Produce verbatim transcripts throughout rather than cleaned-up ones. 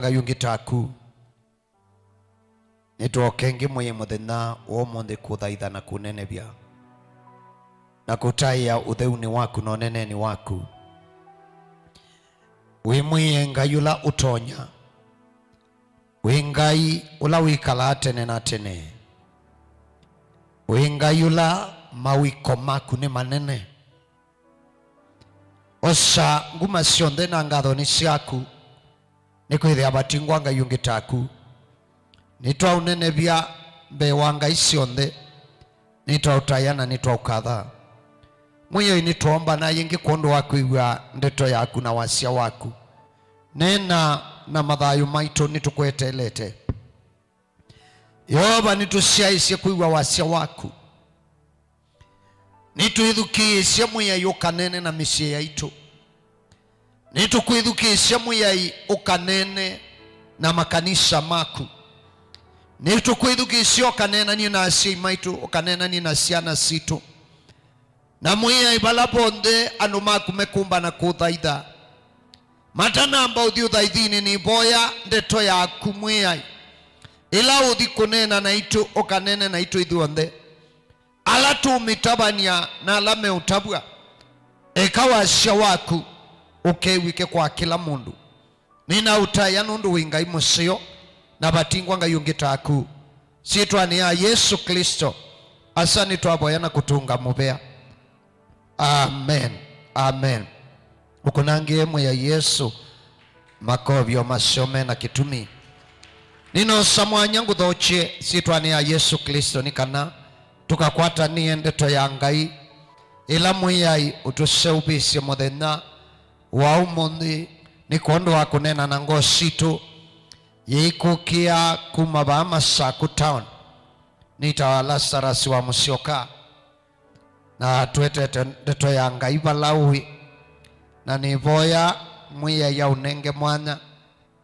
Ngai ũngĩ taku. Nĩtwoke ĩngĩ Mwĩai mũthenya wa ũmũnthĩ kũthaitha na kũnenevya na kũtaĩa ũtheunĩ waku na ũnenenĩ waku. Wĩ Mwĩai Ngai ũla ũtonya, wĩ Ngai ũla wĩkalaa tene na tene, wĩ Ngai ũla mawĩko maku nĩ manene. Osa nguma syonthe na ngatho nĩ syaku, nĩkwĩthĩa vatingwa Ngai ũngĩ taku. Nĩtwaũnenevya mbee wa ngai syonthe, nĩtwaũtaĩa na nĩtwaũkatha. Mwĩai, nĩtwombana yĩngĩ kwondũ wa kwĩw'a ndeto yaku na wasya waku. Neena na mathayũ maitũ nĩtũkweteelete. Yeova, nĩtũsyaĩĩsye kwĩw'a wasya waku. Nĩtwĩthukĩĩsye Mwĩai ũkaneene na mĩsyĩ yaitũ. Nĩtũkwĩthukĩĩsya Mwĩai ũkaneene na makanisa maku. Nĩtũkwĩthukĩĩsya ũkaneenanie na asyai maitũ, ũkaneenanie na syana sitũ. Na Mwĩai, vala vonthe andũ maku mekũmbana kũthaitha, matanamba ũthi ũthaithinĩ, nĩvoya ndeto yaku Mwĩai, ĩla ũthi kũneena naitũ, ũkaneene naitũ ithyonthe. Ala tũũmĩtavany'a na ala meũtavw'a, eka wasya waku ũkew'ĩke kwa kĩla mũndũ. Nĩnaũtaĩa nũndũ wĩ Ngai mũseo, na vatingwa Ngai ũngĩ taku. Syĩtwanĩ ya Yesũ Klĩsto, asa nĩtwavoya na kũtũnga mũvea. Amen. Amen. Ũkũnangĩe Mwĩai Yesũ makovyo maseo me na kĩtumi. Nĩnosa mwanya ngũthokye syĩtwanĩ ya Yesũ Klĩsto nĩ kana tũkakwatanĩe ndeto ya Ngai ĩla Mwĩai ũtũseũvĩsye mũthenya wa ũmũnthĩ, nĩ kwondũ wa kũneena na ngoo sitũ. Yĩikũkĩa kuma vaa Masaku Town, nĩtawa Lazarus wa Mũsyoka, na twetete ndeto ya Ngai vala ũĩ, na nĩvoya Mwĩai aũnenge mwanya,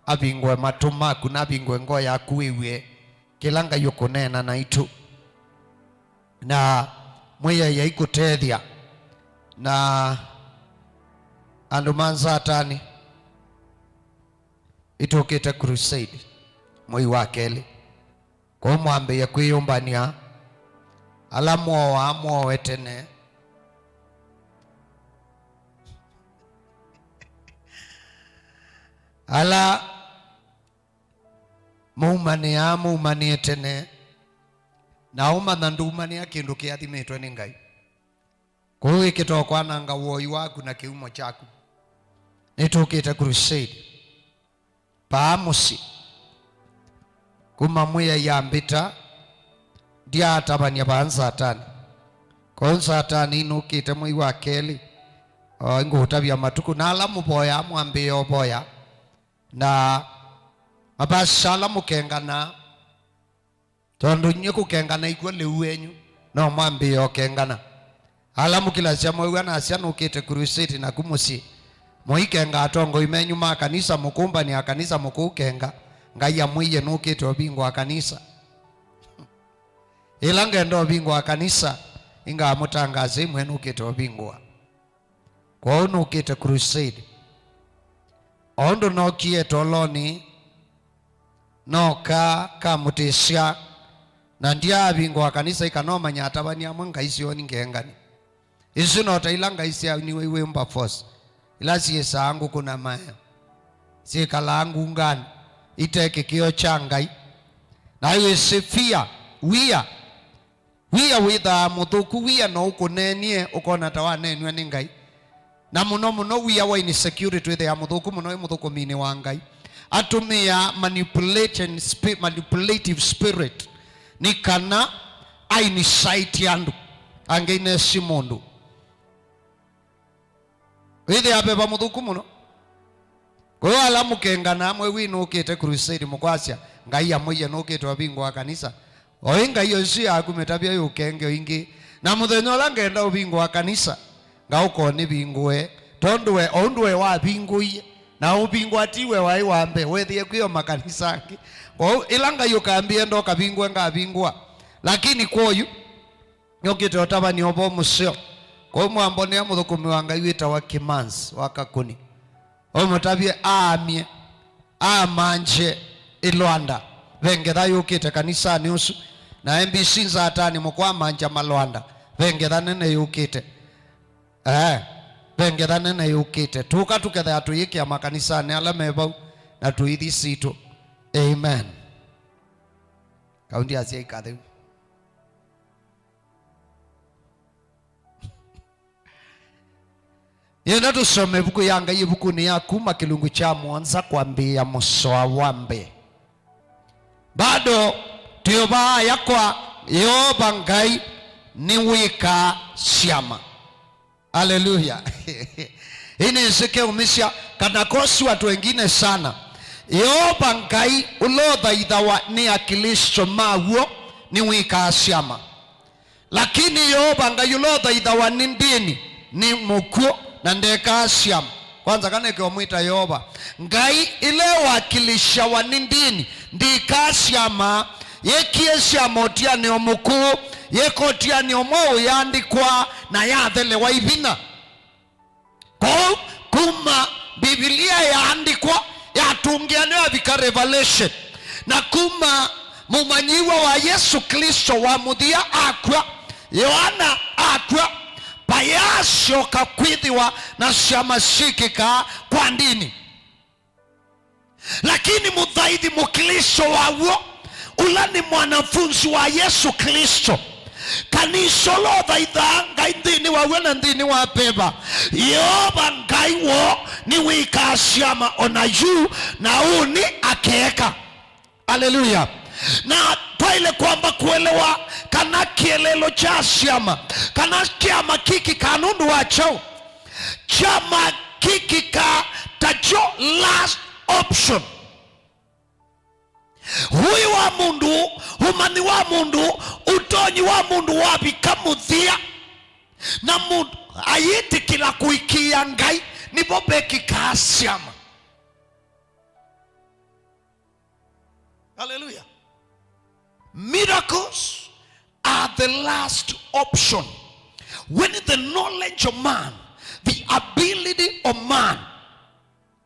avingũe matũ maku na avingũe ngoo yaku wĩw'e kĩla Ngai ũkũneena naitũ. Na Mwĩai aikũtethya. Na andũ ma Nzatani, itũkĩte crusade mwei wa kelĩ. Kwoou mwambĩĩe kwĩyũmbany'a. Ala mwooaa, mwooe tene. Ala maumanĩaa, maumanĩe tene. Na ũmanya ndũumanĩa kĩndũ kĩathimĩtwe nĩ Ngai. Kwoou wĩkĩte o kwananga woi waku na kĩumo kyaku. Nĩtũkĩte crusade. Paa mũsyĩ. Kuma Mwĩai ambĩta, ndyaatavany'a vaa Nzatani. Kwoou Nzatani nũkĩte mwei wa kelĩ, o, ngũũtavya matukũ. Na ala mũvoyaa, mwambĩĩe ũvoya. Na mavasa ala mũkenganaa, tondũ inyuĩ kũkengana ikw'o lĩu wenyu, no mwambĩĩe ũkengana. Ala mũkilasya mwew'a nasya nũkĩte crusade naku mũsyĩ, mũikenga atongoi menyu ma kanisa, mũkũmbanĩa kanisa, mũkũkenga, Ngai amwĩie nũkĩte ũvingũa kanisa. Ĩla ngenda ũvingũa kanisa, ingamũtangaasa imwe nũkĩte ũvingũa. Kwoou nũkĩte crusade. O ũndũ nookie tolonĩ, nooka kamũtĩsya, na ndyaavingũa kanisa ikanomanya atavany'a amwe ngai syoo nĩ ngengani. Isu no ta ila ngai sya New Wilberforce, ila syĩsaa ngũkũ na maeo, syĩkalaa ngunganĩ, ite kĩkĩo kya Ngai. Na wĩsĩ fear, wia, wia wĩthaa mũthũku, wia no ũkũneenie ũkona ta waneenw'a nĩ Ngai. Na mũno mũno wia wa insecurity wĩthĩaa mũthũku mũno wĩ mũthũkũminĩ wa Ngai. Atũmĩaa manipulation spi-, manipulative spirit nĩ kana ainicite andũ angĩ inesi mũndũ. Wĩthĩa veva mũthũku mũno. Kwoou ala mũkengana amwe wĩ nũkĩte crusade mũkwasya, Ngai amwĩie nũkĩte ũvingũa kanisa. Oĩ Ngai o isu yaku mĩtavya yũkenge o ingĩ. Na mũthenya ũla ngenda ũvingũa kanisa, ngaũka ũnĩvingũe. Tondũ we, o ũndũ we wavingũie, na ũvingũa ti we waĩ wa mbee, wethĩe kwĩ o makanisa angĩ. Kwoou ĩla Ngai ũkambĩa enda ũkavingũe, ngavingũa. Lakini kwoyu, Nĩũkĩte ũtavany'a ũvoo mũseo. Kwoou mwambonea mũthũkũmi wa Ngai wĩtawa Kĩmanzi wa Kakũni. Ũmũtavye aamie. amangye ĩlwanda. Ve ngetha yũkĩte kanisanĩ ũsu. Na M B C Nzatani mũkwa amangya malwanda. Ve ngetha nene yũkĩte. Eh, ve ngetha nene yũkĩte. Tũka tũkethea tũyĩkĩa makanisanĩ ala me vau na tũithi sitũ. Amen. Kaundi asyai katheu. Yenda tũsome ĩvuku ya Ngai, ĩvukunĩ ya Kuma kĩlungu kya mũonza kwambĩĩa mũsoa wa mbee. Bado twĩ o vaa aya kwa Yeova Ngai nĩwĩkaa syama. Aleluya. Ĩĩ nĩsĩ keũmĩsya kana kosi watu wengine sana. Yeova Ngai ũla ũthaithawa nĩ Aklĩsto ma w'o nĩwĩkaa syama. Lakini Yeova Ngai ũla ũthaithawa nĩ ndĩni nĩ mũkw'ũ na ndekaa syama. Kwanza, kana ĩke ũmwĩta Yeova. Ngai ĩla ĩwakilishawa nĩ ndĩni ndĩkaa syama, yĩkie syama ũtianĩo mũkũũ, yĩka ũtianĩo mwaũ yaandĩkwa na yathelewa ĩvinya. Kwoou, kuma Mbivilia yaandĩkwa, yatũngĩa nĩyo yavika Revelation. Na kuma mũmanyĩw'a wa Yesũ Klĩsto wa mũthia akw'a, Yoana akw'a, vayasyoka kwĩthĩwa na syama syĩkĩkaa kwa ndĩni. Lakini mũthaithi Mũklĩsto wa w'o, ũla nĩ mwanafunzi wa Yesũ Klĩsto, kanisa ũla ũthaithaa Ngai nthĩnĩ wa w'o na nthĩnĩ wa veva, Yeova Ngai woo nĩwĩkaa syama o na yu, na ũnĩ akeeka. Aleluya. Na twaĩle kwamba kũelewa kana kĩeleelo kya syama, kana kyama kĩkĩkaa nũndũ wa kyaũ. Kyama kĩkĩkaa ta kyo last option. Ũĩ wa mũndũ, ũmanyi wa mũndũ, ũtonyi wa mũndũ wavika mũthia, na mũndũ ayĩtĩkĩla kũĩkĩĩa Ngai, nĩvo vekĩkaa syama. Hallelujah. Miracles are the last option. When the knowledge of man, the ability of man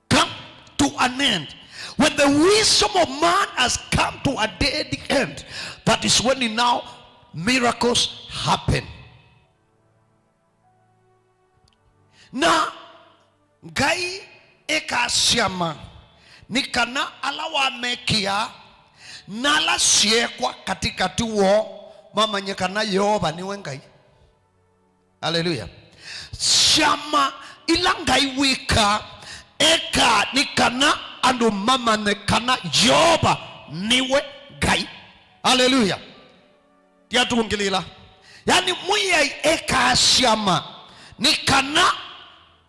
come to an end, when the wisdom of man has come to a dead end, that is when now miracles happen. Na Ngai ekaa syama nĩ kana ala wamekĩa na ala syeekwa katĩkatĩ woo mamanye kana Yeova nĩwe Ngai. Aleluya. Syama ila Ngai wĩkaa, ekaa nĩ kana andũ mamanye kana Yeova nĩwe Ngai. Aleluya. Tiatũngĩlĩla. Yaani, Mwĩai ekaa syama nĩ kana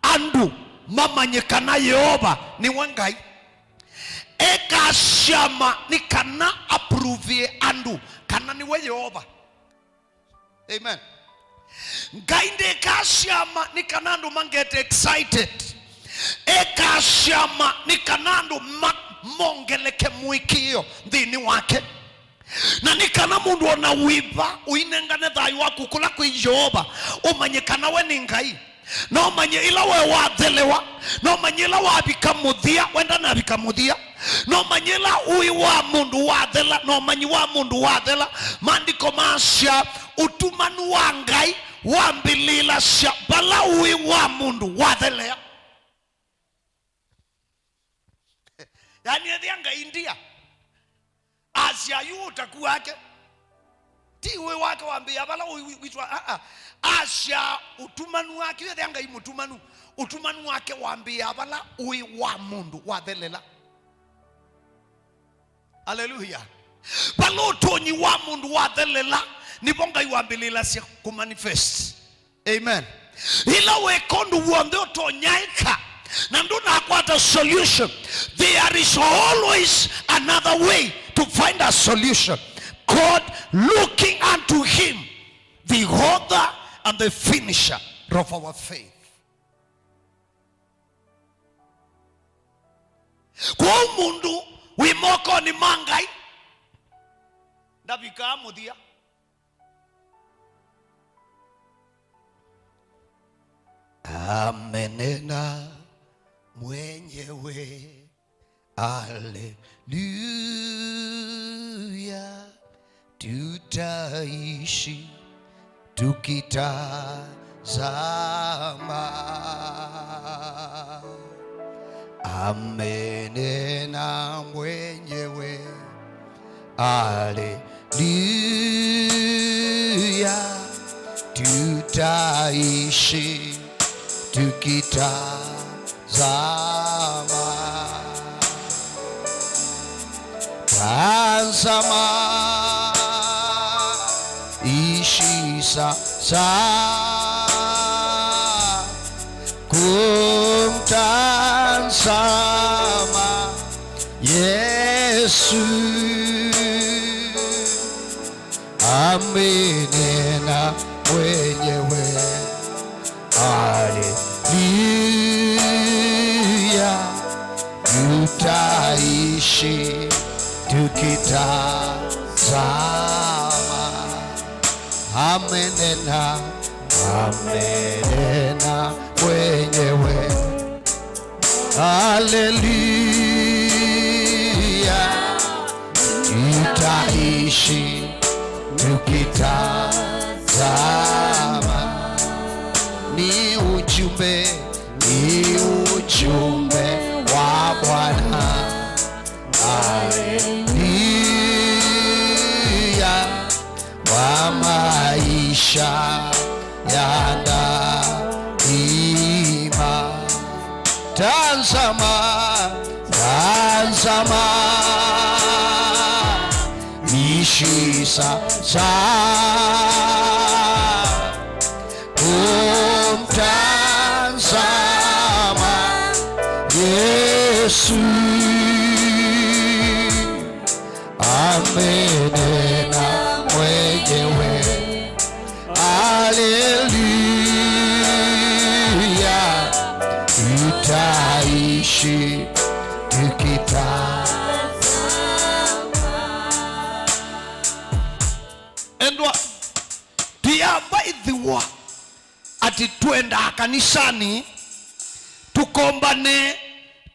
andũ mamanye kana Yeova nĩwe Ngai. Ekaa syama nĩ kana aprovie andũ kana nĩwe Yeova. Amen. Ngai ndekaa syama nĩ kana andũ ma get excited. Ekaa syama nĩ kana andũ ma-, mongeleke mũĩkĩĩo nthĩnĩ wake. Na nĩ kana mũndũ o na wĩva ũinengane thayũ waku kũla kwĩ Yeova, ũmanye kana we nĩ Ngai. Na ũmanye ĩla we wathelewa, na ũmanye ĩla wavika mũthia, we ndanavika mũthia. Na ũmanye ĩla ũĩ wa mũndũ wathela, na ũmanyi wa mũndũ wathela. Maandĩko maasya, ũtumanu wa Ngai wambĩlĩĩlasya vala ũĩ wa mũndũ wathelea. Yaani, ethĩa Ngai ndia, asya yu ũtaku wake. Ti ũĩ wake wambĩĩa vala ũĩ wi-, witũ, a, a. Asya ũtumanu wake, ethĩa Ngai mũtumanu. Ũtumanu wake wambĩĩa vala ũĩ wa mũndũ wathelela. Aleluya. Vala ũtonyi wa mũndũ wathelela, nĩvo Ngai wambĩlĩlasya kũmanifest. Amen. Ĩla weka ũndũ w'onthe ũtonyaĩka, na ndũnakwata solution, there is always another way to find a solution. God, looking unto him, the author and the finisher of our faith. Kwoou mũndũ wĩ mokonĩ ma Ngai ndavikaa mũthia. Amenena mwenyewe. Haleluya, tutaishi tukitazama. Amenena mwenyewe. Haleluya, tutaishi tukitazama. Tazama, ishi sasa kumtazama Yesu. Amenena mwenyewe. Haleluya, tutaishi tukitazama. Amenena, amenena mwenyewe. Haleluya, tutaishi tukitazama. Ni ujumbe, ni ujumbe wa Bwana. Haleluya, wa maisha ya daima. Tazama, tazama, ishi sasa kumtazama Yesu. Amenena mwenyewe. Haleluya, tutaishi tukitazama. Endwa, tiamba ithiwa ati twendaa kanisani, tũkombane,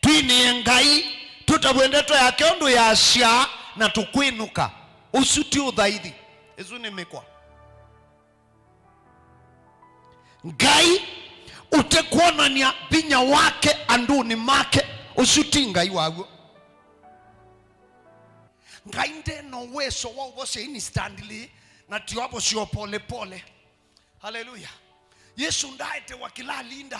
twinĩe Ngai, tũtavw'e ndeto yake ũndũ yasya, na tũkwĩnũka. Ũsu ti ũthaithi. Ĩsu nĩ mĩkwa. Ngai ũtekwonany'a vinya wake andũnĩ make, ũsu ti Ngai waw'o. Ngai nde na ũweso wa ũvosya instantly, na ti wavosya o pole pole. Haleluya. Yesu ndaaetewa kĩla alinda,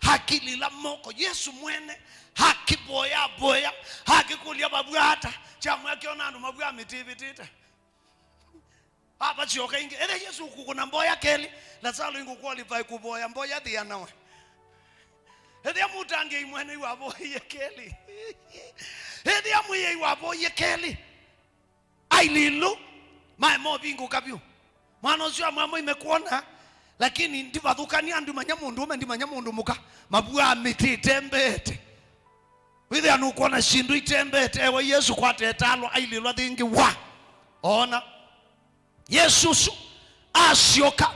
akilila moko. Yesu mwene akĩvoya, avoya, akĩkũlya, "Vavw'a ata?" Kyamwe akĩona andũ mavw'a mĩtĩ ĩvĩtĩte. Avasyoka ĩngĩ. Ethĩa Yesu ũkũkũna mboya kelĩ, Lazaro ingũqualify kũvoya mboya thĩa nawe. Ethĩa mũtangĩĩi mwene wavoie kelĩ. Ethĩa mwĩai wavoie kelĩ. Ailĩlũ mae movingũka vyũ. Mwana ũsu amwĩa, "Moime kwona, lakini ndivathũkania, ndimanya mũndũ ũme, ndimanya mũndũ mũka. Mavw'a mĩtĩ ĩtembete." Wĩthĩa nũkwona syĩndũ itembete, ewa Yesu kwata ĩtalwa, ailĩlwa thĩngĩ wa. Ona. Yesu ũsu asyoka,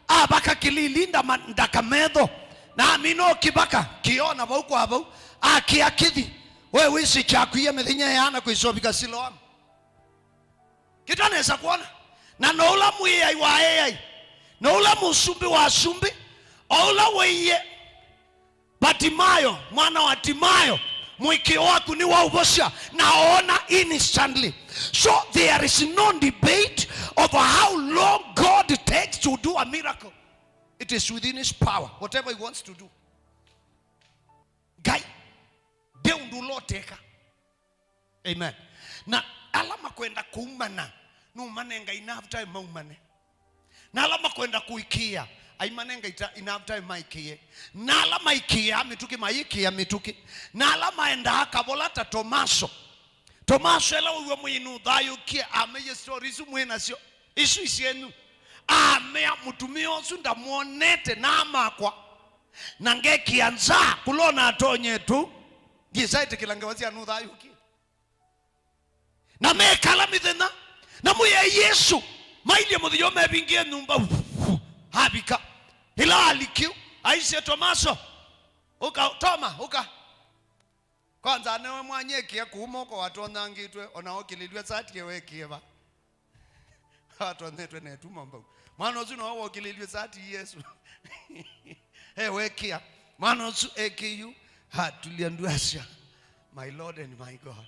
avaka kĩlili ndama-, ndakametho, na amina ũkĩvaka, kĩona vau kwa vau, akĩa kĩthi. We wĩsĩ kyakwie mĩthenya ĩana kwĩsovika Siloamu? Kĩtanesa kwona. Na no ũla mwĩai wa eai, no ũla mũsumbĩ wa asumbĩ, o ũla waie Batimayo, mwana wa Timayo, mũĩkĩĩo waku nĩwaũvosya, na oona instantly. So there is no debate over how long God takes to do a miracle. It is within his power, whatever he wants to do. Ngai nde ũndũ ũla ũteka. Amen. Na ala makwenda kũumana, nũmanenga enough time maumane. Na ala makwenda kũĩkĩĩa, aimanenga ita-, enough time maĩkĩĩe. Na ala maĩkĩĩaa mĩtũkĩ, mayĩkĩĩa mĩtũkĩ. Na ala maendaa kavola ta Tomaso. Tomaso ĩla wĩw'a mwĩĩ nũthayũkie, ameie story isu mwĩ nasyo. Isu isyenyu. Amea, "Mũtumĩa ũsu ndamwonete na amakwa. Na ngekĩa nza kũla ona atonye tu. Ndiĩsaĩtĩkĩla ngewa sya nũthayũkie." Na mekala mĩthenya, na mwĩai Yesũ, mailye mũthenya ũmwe mevingĩe nyũmba, avika. Ĩla alikiu, aisye, "Tomaso, ũka, Toma, ũka." Kwanza newe mwanyekĩa kũu moko watonyangĩtwe, ona okĩlĩlw'e sati ĩyo ekĩe va? Watonyetwe na ĩtuma mbau. Mwana ũsu nowe wokĩlĩlw'e sati Yesũ. Ewekĩa. Mwana ũsu ekĩyu. Atulia nduasya. My Lord and my God.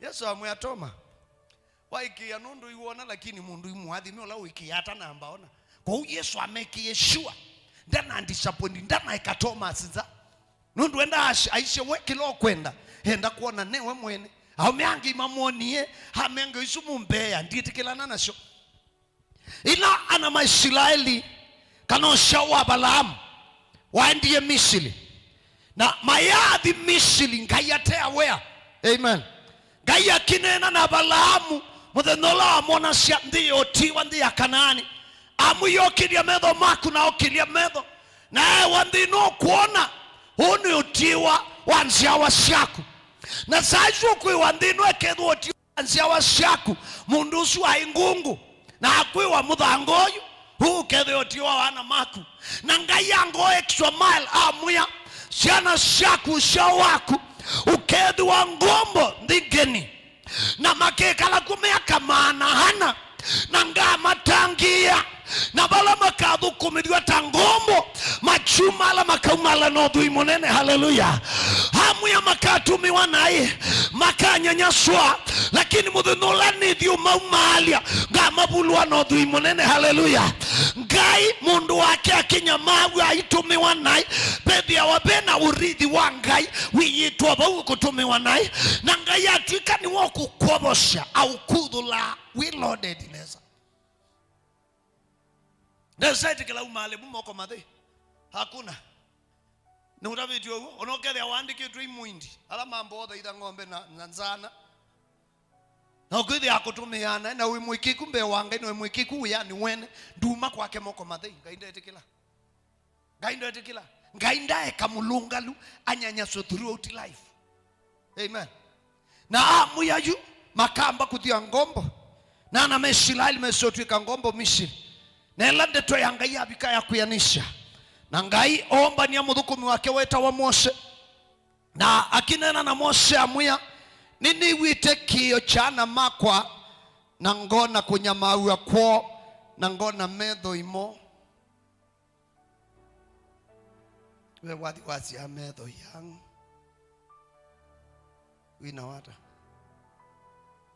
Yesũ amwĩa Toma, waĩkĩĩa nũndũ iwona, lakini mũndũ imũathime ũla ũĩkĩĩa atanamba ona. Kwoou Yesũ amekĩie sure. Ndana disappoint, ndanaeka Thomas nza. Nũndũ enda aisye we kĩla ũkwenda, enda kwona newe mwene. Aũme angĩ imamwonie, amenga isu mumbeea, ndiĩtĩkĩlana nasyo. Ila ana ma Isilaeli, kana ũsyaũ wa Avalaamu, waendie Misili. Na mayathi Misili, Ngai ate aware. Amen. Ngai akĩneena na Avalaamu mũthenya ũla wamwonasya nthĩ ya ũtiwa, nthĩ ya Kanaani. Amwĩa, "Okĩlya metho maku," na okĩlya metho. Na ewa nthĩ ĩno ũkwona, ũũ nĩ ũtiwa wa nzyawa syaku. Na saa isu ũkwĩwa nthĩ ĩno ĩkethĩwa ũtiwa nzyawa syaku, mũndũ ũsu aĩ ngungu, na akwĩwa mũthanga ũyũ, ũũ ũkethĩwa ũtiwa wa ana maku. Na Ngai anga extra mile amwĩa, syana syaku, ũsyao waku, ũkethĩwa ngombo nthĩ ngeni. Na makekala ku myaka maana ana, na ngamatangĩĩa, na vala makathũkũmĩthw'a ta ngombo, makyumala makaumala na ũthwii mũnene. Haleluya! Amwĩa makatũmĩwa naĩ, makanyanyaswa, lakini mũthenya ũla nĩthi ũmaumaalya, ngamavulũa na ũthwii mũnene. Haleluya! Ngai mũndũ wake akĩnyamaaw'a aitũmĩwa naĩ, vethĩawa ve na ũrithi wa Ngai wĩyĩtwa vau ũkũtũmĩwa naĩ, na Ngai atw'ĩka nĩwe ũkũkwovosya, aũkuthũlaa wĩ loaded nesa. Ndesa ĩtĩkĩla umaalĩvu moko mathĩ. Hakuna. Nĩũtavĩtye ũw'o, ona ũkethĩa waandĩkĩtwe i mũindi, ala mamboo thaitha ng'ombe na, na nzana. Na ũkwĩthĩa akũtũmĩaa naĩ, na wĩ mũĩkĩĩku mbee wa Ngai, na wĩ mũĩkĩĩku wĩanĩ wene, nduma kwake moko mathei, Ngai ndetĩkĩla. Ngai ndetĩkĩla. Ngai ndaeka mũlũngalu anyanyaswe throughout life. Amen. Na amwĩa yu makamba kũthia ngombo. Na ana ma Isilaeli mesũtw'ĩka ngombo Misili. Na ĩla ndeto ya Ngai yavika ya kwĩanĩsya. Na Ngai oombania mũthũkũmi wake wetawa Mose. Na akĩneena na Mose amwĩa, "Nĩnĩw'ĩte kĩĩo kya ana makwa, na ngona kũnyamaaw'a kwoo, na ngona metho imo." We wathi wasya metho yang'u. Wina wata?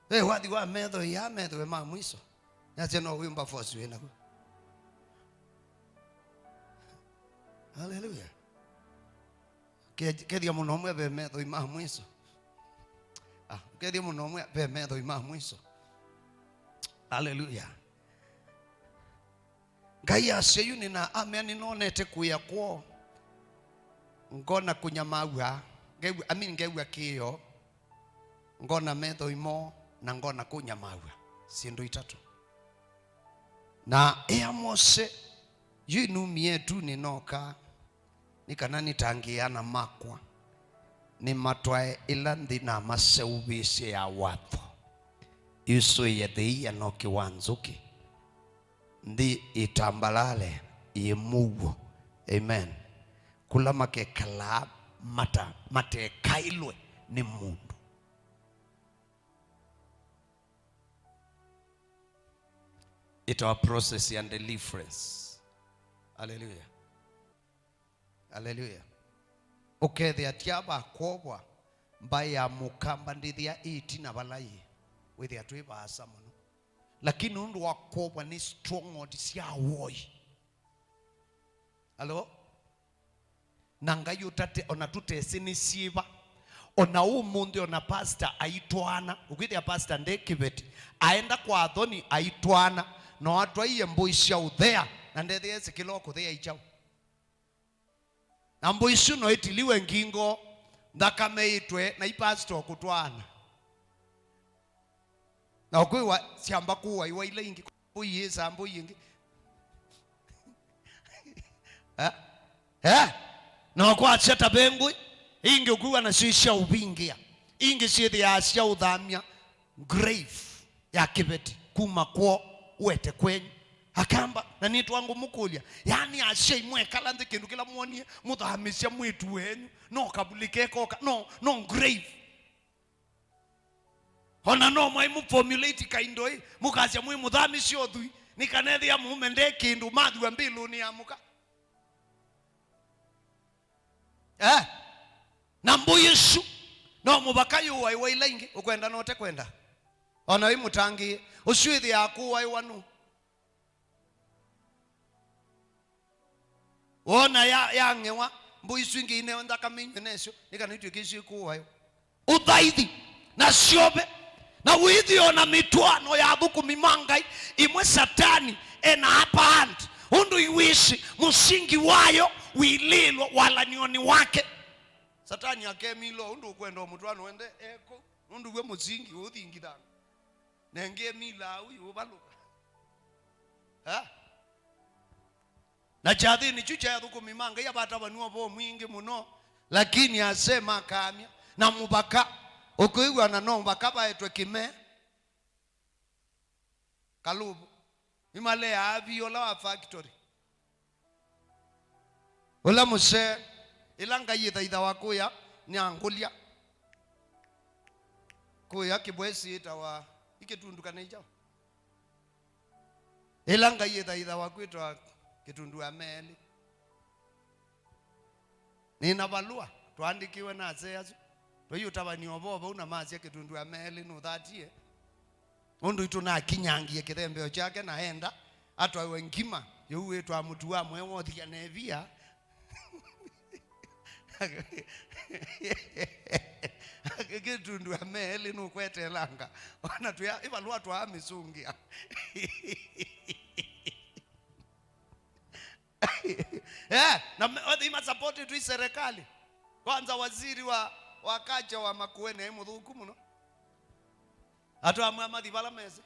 We wathi wa metho ya metho ma mwiso. Nasya no wimba force wina ku. Hallelujah. Ke-, kethia mũno ũmwe ve metho ma mwiso. Ah, kethia mũno ũmwe ve metho ma mwiso. Hallelujah. Ngai asya yu nĩna amea nĩnonete kũĩa kwoo. Ngona kũnyamaaw'a. Ngew'a, I mean, ngew'a kĩĩo. Ngona metho imo na ngona kũnyamaaw'a. Syĩndũ itatũ. Na ea Mose, yu inumie ĩtunĩ noka. Nĩ kana nĩtangĩĩe ana makwa, nĩmatwae ĩla nthĩ namaseũvĩsye ya watho, ĩsũĩe thĩia na ũkĩ wa nzũkĩ, nthĩ ĩtambalale yĩ mũuo. Amen. Kũla makekalaa mata-, matekaĩlwe nĩ mũndũ. Ĩtawa process ya deliverance. Hallelujah. Hallelujah. Ũkethĩa ti ava kwovwa mbaĩ ya mũkamba ndĩthĩa ĩtina vala yĩ, wĩthĩa twĩ vaasa mũno. Lakini ũndũ wa kwovwa nĩ stronghold sya woi. Halo? Na Ngai ũtate, ona tũtesĩ nĩ syĩva. Ona ũmũnthĩ, ona pastor aitwaana, ũkwĩthĩa pastor nde kĩveti, aenda kwa athoni aitwaana, no atwaie mbũi sya ũthea, na ndethĩa esĩ kĩla ũkũthea i kyaũ. Na mbũi isu no itiliwe ngingo, nthakame ĩtwe, na i pastor kũtwaana. Na ũkwĩwa syamba kũwa iwa ila ingĩ, mbũi ĩsaa mbũi ĩngĩ. Eh? Eh? Na kwasya ta ve ngũĩ, ingĩ ũkwĩwa nasyo isya ũvingĩa, ingĩ syĩthĩaa sya ũthamya grave ya kĩveti kuma kwoo ũete kwenyu. Akamba, na nĩtwa ngũmũkũlya, yaani asyai mwekala nthĩ kĩndũ kĩla mwonie, mũthamĩsya mwĩĩtu wenyu, no kavulĩ kekoka, no, no grave. Ona no mwai mũformulate kaindo ĩ, mũkasya mwĩ mũthamisye ũthwi, nĩ kana ethĩa mũũme nde kĩndũ, mathua mbĩlũnĩ ya mũka. Eh? Na mbũi ĩsu, no mũvaka yũaĩwa ila ingĩ, ũkwenda na ũtekwenda. Ona wĩ mũtangĩĩe, ũsu ĩthĩaa kũaĩwa nũ? Wona ya, yang'ewa, mbũi isu ingĩ ineo nthakame inywe nesyo, nĩ kana itw'ĩke isu ikũaĩwa. Ũthaithi na syove, na wĩthĩo na mĩtwaano ya athũkũmi ma Ngai, imwe Satani ena upper hand, ũndũ iwĩsĩ mũsingi wayo ũilĩĩlwa walanionĩ wake. Satani akemilwa ũndũ ũkwenda o mũtwaano wende eko, nũndũ w'o mũsingi ũũthingithanga. Nenge emilaa ũyũ ũvalũka. Ha? Na kyathĩnĩ kyu kya athũkũmi ma Ngai avatavaniwa ũvoo mwingĩ mũno, lakini asee makaamya na mũvaka ũkwĩw'a na no mũvaka vaetwe kĩme kalũvũ. Nĩmaleaa vi ũla wa factory. Ũla mũsee, ĩla Ngai ĩthaithawa kũya, nĩangũlya. Kũya kĩvwesi ĩtawa, ikĩtundu kana ikyaũ? Ĩla Ngai ĩthaithawa kwĩtwa kĩtundu wa meelĩ. Nĩna valũa twaandĩkĩwe na asee asu. Twaiũtavany'a ũvoo vau na masya kĩtundu wa meelĩ nũthatie. Ũndũ itũnakinyangie kĩthembeo kyake na enda atwaĩwe ngima yũuĩtwa mũtu wa mwewa ũthia na ĩvia. Kĩtundu wa meelĩ nũkwetelanga. Ona twĩa, ĩvalũa twaa mĩsũngĩa. Eh, na me-, ima support tu serikali. Kwanza waziri wa, wa kacha wa Makueni, ai mũthũku mũno. Atũ amwe amathi vala mese.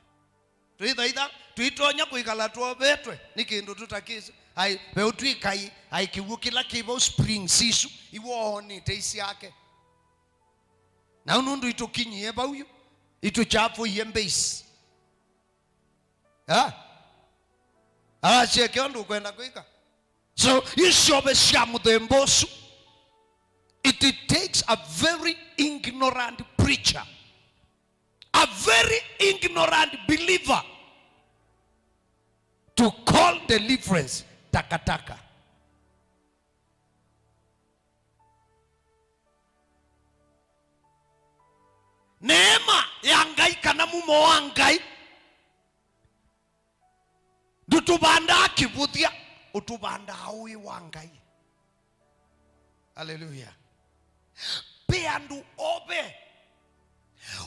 Twĩthaitha, twĩtonya kwĩkala twovetwe nĩ kĩndũ tũtakĩsĩ. Ai, ve ũtwĩkai, ai kĩw'ũ kĩla kĩ vau springs isu, iwonete isyake. Na nũndũ itũkinyie vau yu, itũkyavũie base. Ha? Arasyeke ũndũ ũkwenda kwĩka. So, isyove sya mũthemba ũsu, it takes a very ignorant preacher, a very ignorant believer to call deliverance takataka. Neema ya Ngai kana mumo wa Ngai ndũtũvandaa kĩvũthya, ũtũvandaa ũĩ wa Ngai. Haleluya. Ve andũ ove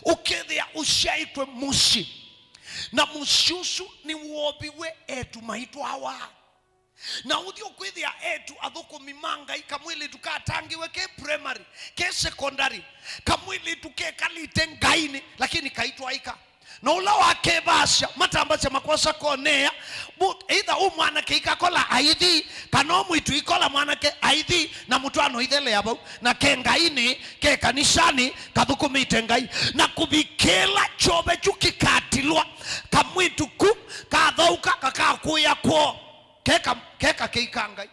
ũkethĩa ũsyaĩtwe mũsyĩ, na mũsyĩ ũsu nĩwoviwe etu maitwawa. Na ũthi ũkwĩthĩa etu athũkũmi ma Ngai, kamwĩlĩtu katangĩwe ke primary, ke secondary, kamwĩlĩtu kekalĩte ngainĩ, lakini kaitwaĩka. Na ũla wakevasya, matambasya makosa konea, bu-, either ũ mwanake ikakola aithi, kana ũ mwĩtu ikola mwanake aithi, na mũtwaano ithelea vau, na ke ngainĩ, ke kanisanĩ, kathũkũmĩte Ngai. Na kũvikĩla kyove kyu kĩkatilwa, kamwĩtu ku kathaũka, kakakũĩa kwoo. Keka, keka kĩika Ngai.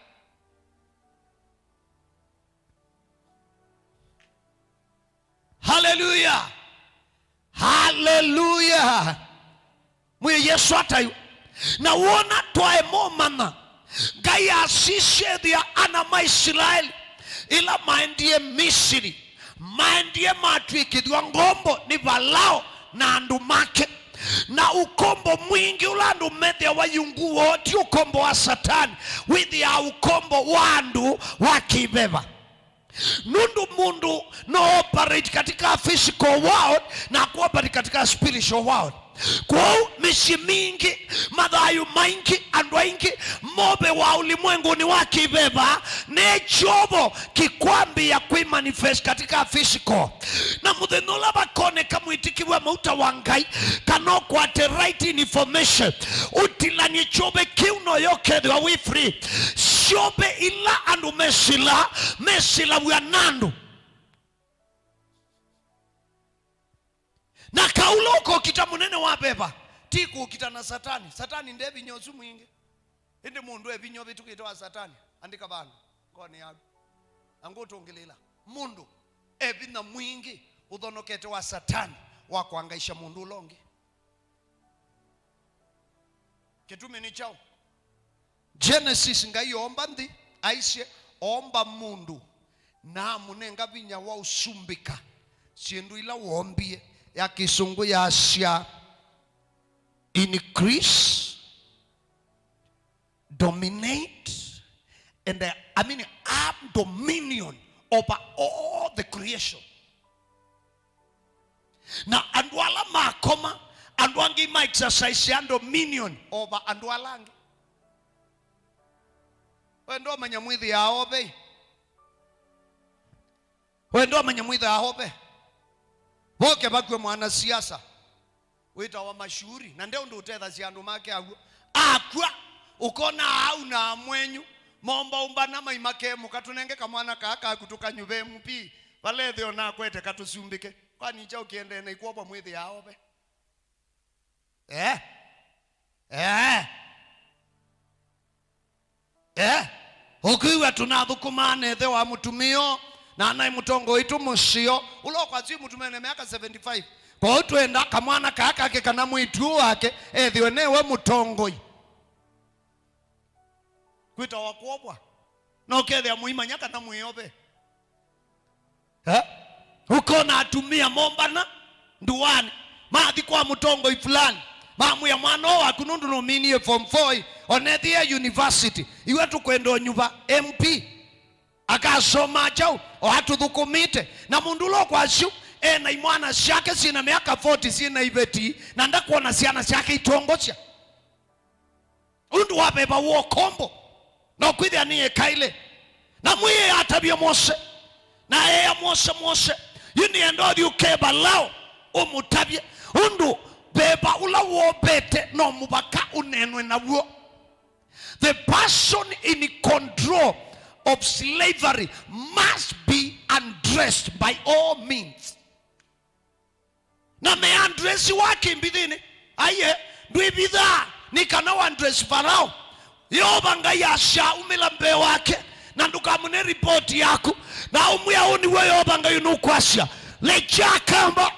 Haleluya! Haleluya! Mwĩe Yesũ ataĩwa. Na wona twaema ũmanya, Ngai asisye ethĩa ana ma Isilaeli ĩla maendie Misili, maendie matw'ĩkĩthw'a ngombo nĩ Valao na andũ make. Na ũkombo mwingĩ ũla andũ methĩawa yu ngũa ti ũkombo wa Satani, wĩthĩaa ũkombo wa andũ wa kĩveva. Nũndũ mũndũ no operate katika physical world na kuoperate katika spiritual world. Kwoou mĩsyĩ mingĩ, mathayũ maingĩ, andũ aingĩ, move wa ulimwenguni wa kĩveva nĩ kyovo kĩkwambĩĩa kwĩ manifest katika physical. Na mũthenya ũla vakoneka mwĩtĩkĩw'a mauta wa Ngai, kana ũkwate right information, ũtilany'e kyove kĩu, noyo ũkethĩwa wĩ free. Syove ila andũ mesila, mesilaw'a na andũ. Na Kaulo ũkokita mũnene wa veva, Ti kũkita na Satani. Satani nde vinya ũsu mwingĩ. Ĩndĩ mũndũ e vinya ũvĩtũkĩte wa Satani. Andĩka vandũ ngoonĩ yaku. Na ngũtũngĩlĩĩla. Mũndũ e vinya mwingĩ ũthonokete wa Satani wa kwangaisha mũndũ ũla ũngĩ. Kĩtumi nĩ kyaũ? Genesis, Ngai oomba nthĩ, aisye, oomba mũndũ, na amũnenga vinya wa ũsumbĩka syĩndũ ila woombie. Ya Kĩsũngũ yasya, increase, dominate, and, uh, I mean, have dominion over all the creation. Na andũ ala makoma, andũ angĩ ma exercise dominion over andũ ala angĩ. We ndwamanya mwĩthĩaa ove? We ndwamanya mwĩthĩaa ove? Voke vakue mwanasiasa wĩtawa Mashuhuri, na nde ũndũ ũtethasya andũ make aw'o. Akw'a, ũkona aau na amwenyu mombaũmbana maimake, mũkatũnenge kamwana kaa kaku tũkanyuve M P, vala ethĩo nakwete katũsumbĩke. Kwani kyaũ kĩendee na ikwovwa mwĩthĩaa ove? Eh? Eh? Eh? Ũkwĩw'a tũnathũkũmaa na ĩthe wa mũtumĩa ũũ, na anaĩ mũtongoi witũ mũseo, ũla ũkwasya mũtumĩa na mĩaka seventy-five. Kwoou twenda kamwana kaa kake kana mwĩĩtu ũũ wake ethĩwe newe mũtongoi. Kwĩtawa kwovwa. Na ũkethĩa mũimanya kana mwĩove. Eh? Ũkona atumĩa mombana ndũanĩ, mathi kwa mũtongoi fulani, mamwĩa, "Mwana ũũ waku nũndũ nũminie form four, onethĩe university, iwe tũkwenda ũnyuva M P." Akasoma kyaũ? O atũthũkũmĩte. Na mũndũ ũla ũkwasya ũu ena imwana syake syĩna mĩaka forty syĩna iveti, na ndakwona syana syake itongosya. Ũndũ wa veva wa ũkombo, na ũkwĩthĩa nĩ ĩkaĩle. Na Mwĩai atavya Mose, na eea Mose, "Mose, yu nĩenda ũthi ũkee Valao, ũmũtavye, ũndũ veva ũla wovete no mũvaka ũneenwe naw'o." The person in control of slavery must be undressed by all means. Na meandresiwa kĩmbithĩnĩ. Aiye, ndwĩvithaa nĩ kana wandresi Farao. Yeova Ngai asya, "Umĩla mbee wake, na ndũkamũne ripoti yaku." Na ũmwĩa, "Ũũ nĩw'o Yeova Ngai nũkwasya, 'Lekya akamba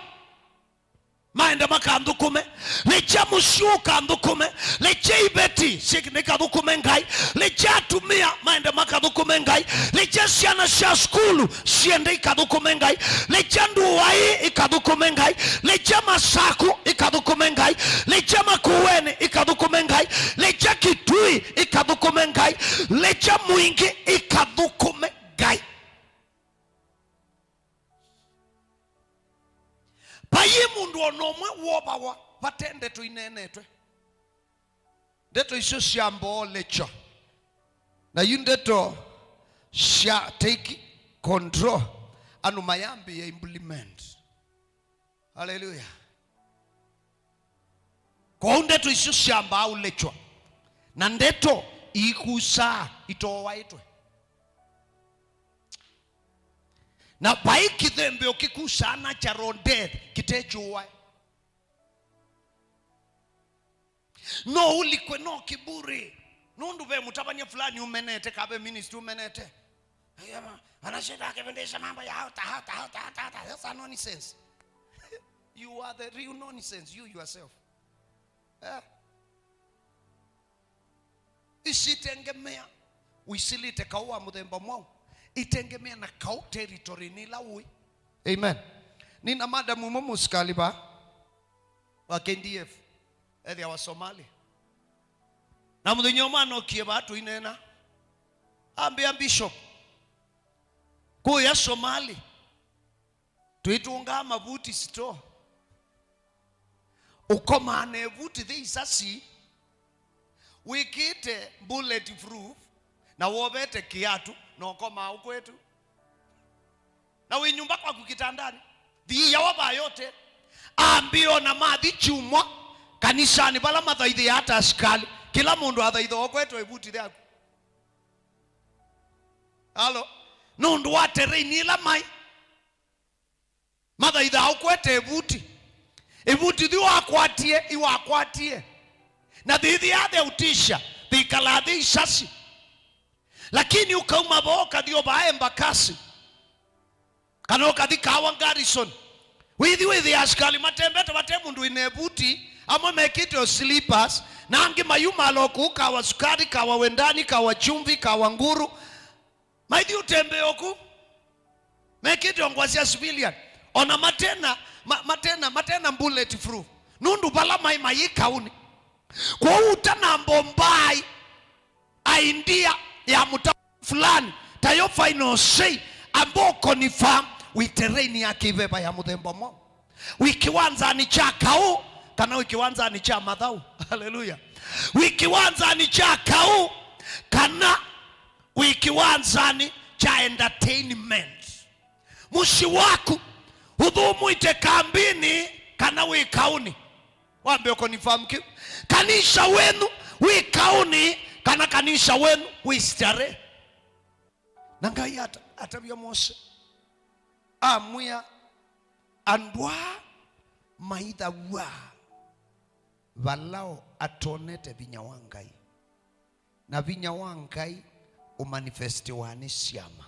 maende makanthũkũme. Lekya mũsyĩ ũkanthũkũme. Lekya iveti syĩ-, ikathũkũme Ngai. Lekya atumĩa maende makathũkũme Ngai. Lekya syana sya sukulu syende ikathũkũme Ngai. Lekya ndũa ii ikathũkũme Ngai. Lekya Masaku ikathũkũme Ngai. Lekya Makueni ikathũkũme Ngai. Lekya Kitui ikathũkũme Ngai. Lekya Mwingi ikathũkũme Ngai.'" Vaiĩ mũndũ o na ũmwe wovawa vate ndeto ineenetwe. Ndeto isu syamba olekywa. Na yu ndeto sya take control, andũ mayambĩĩa implement. Haleluya. Kwoou ndeto isu syambaa ũlekywa, na ndeto iikusaa itooaĩtwe. Na vai kĩthembeo kĩkusaa natural death kĩtekyũae. No ũlikwe, no kĩburi. Nũndũ ve mũtavany'a fulani ũmenete, ka ve ministry ũmenete. Ayama, anashinda akifundisha mambo ya hata, hata, hata, hata, hata. That's a nonsense. You are the real nonsense, you yourself. Eh? Isitengemea wĩsilĩte kaũ wa mũthemba mwaũ. Itengemea na kaũ territory nĩ ĩla ũĩ. Amen. Nĩna madam ũmwe mũsikali va wa K D F, ethĩawa Somali. Na mũthenya ũmwe anokie vaa tũineena, ambĩa, "Bishop, kũya Somali, twĩtũngaa mavuti store. Ũkomaa na ĩvuti thĩ isasi, wĩkĩte bullet proof, na wovete kĩatũ, na ũkomaa ũkwetu. Na wĩ nyũmba kwaku kĩtandanĩ, thiia wa vaa yote." Ambĩa ona mathi kyumwa kanisanĩ vala mathaithĩaa ta asikalĩ, kĩla mũndũ athaitha ũkwetwa ĩvuti thyaku. Halo? Nũndũ wa terrain ĩla mai. Mathaithaa ũkwete ĩvuti. Ĩvuti thi wakwatie, iwakwatie. Na thithi ya theutisha, thikalaa thi isasi. Lakini ũkauma vaa ũkathi o vaa Embakasi. Kana ũkathi Kawa Garrison. Wĩthi wĩthĩa asikali matembete vate mũndũ wĩna ĩvuti, amwe mekĩte o slippers, na angĩ mayumala o kũu Kawa Sukari, Kawa Wendani, Kawa Chumvi, Kawa Nguru. Maithi ũtembea ũku. Mekĩte o ngũa sya civilian. Ona matena, ma, matena, matena bullet proof. Nũndũ vala maĩ mayĩ kaũnĩ. Kwoou ũtanamba mbaai idea ya mũtao fulani, tayo final say, amba ũconfirm wĩ terrain ya kĩveva ya mũthemba mwaũ. Wĩ kĩwanzanĩ kya kaũ, kana wĩ kĩwanzanĩ kya mathaũ. Haleluya. Wĩ kĩwanzanĩ kya kaũ, kana wĩ kĩwanzanĩ kya entertainment. Mũsyĩ waku ũthũmũĩte kambinĩ kana wĩ kaũnĩ? Wambe ũconfirm kĩu. Kanisa wenyu wĩ kaũnĩ kana kanisa wenyu wĩ starehe? Na Ngai ata-, atavya Mose, amwĩa, andũ aa maithaw'a Valao atonete vinya wa Ngai, na vinya wa Ngai ũmanifestiwa nĩ syama,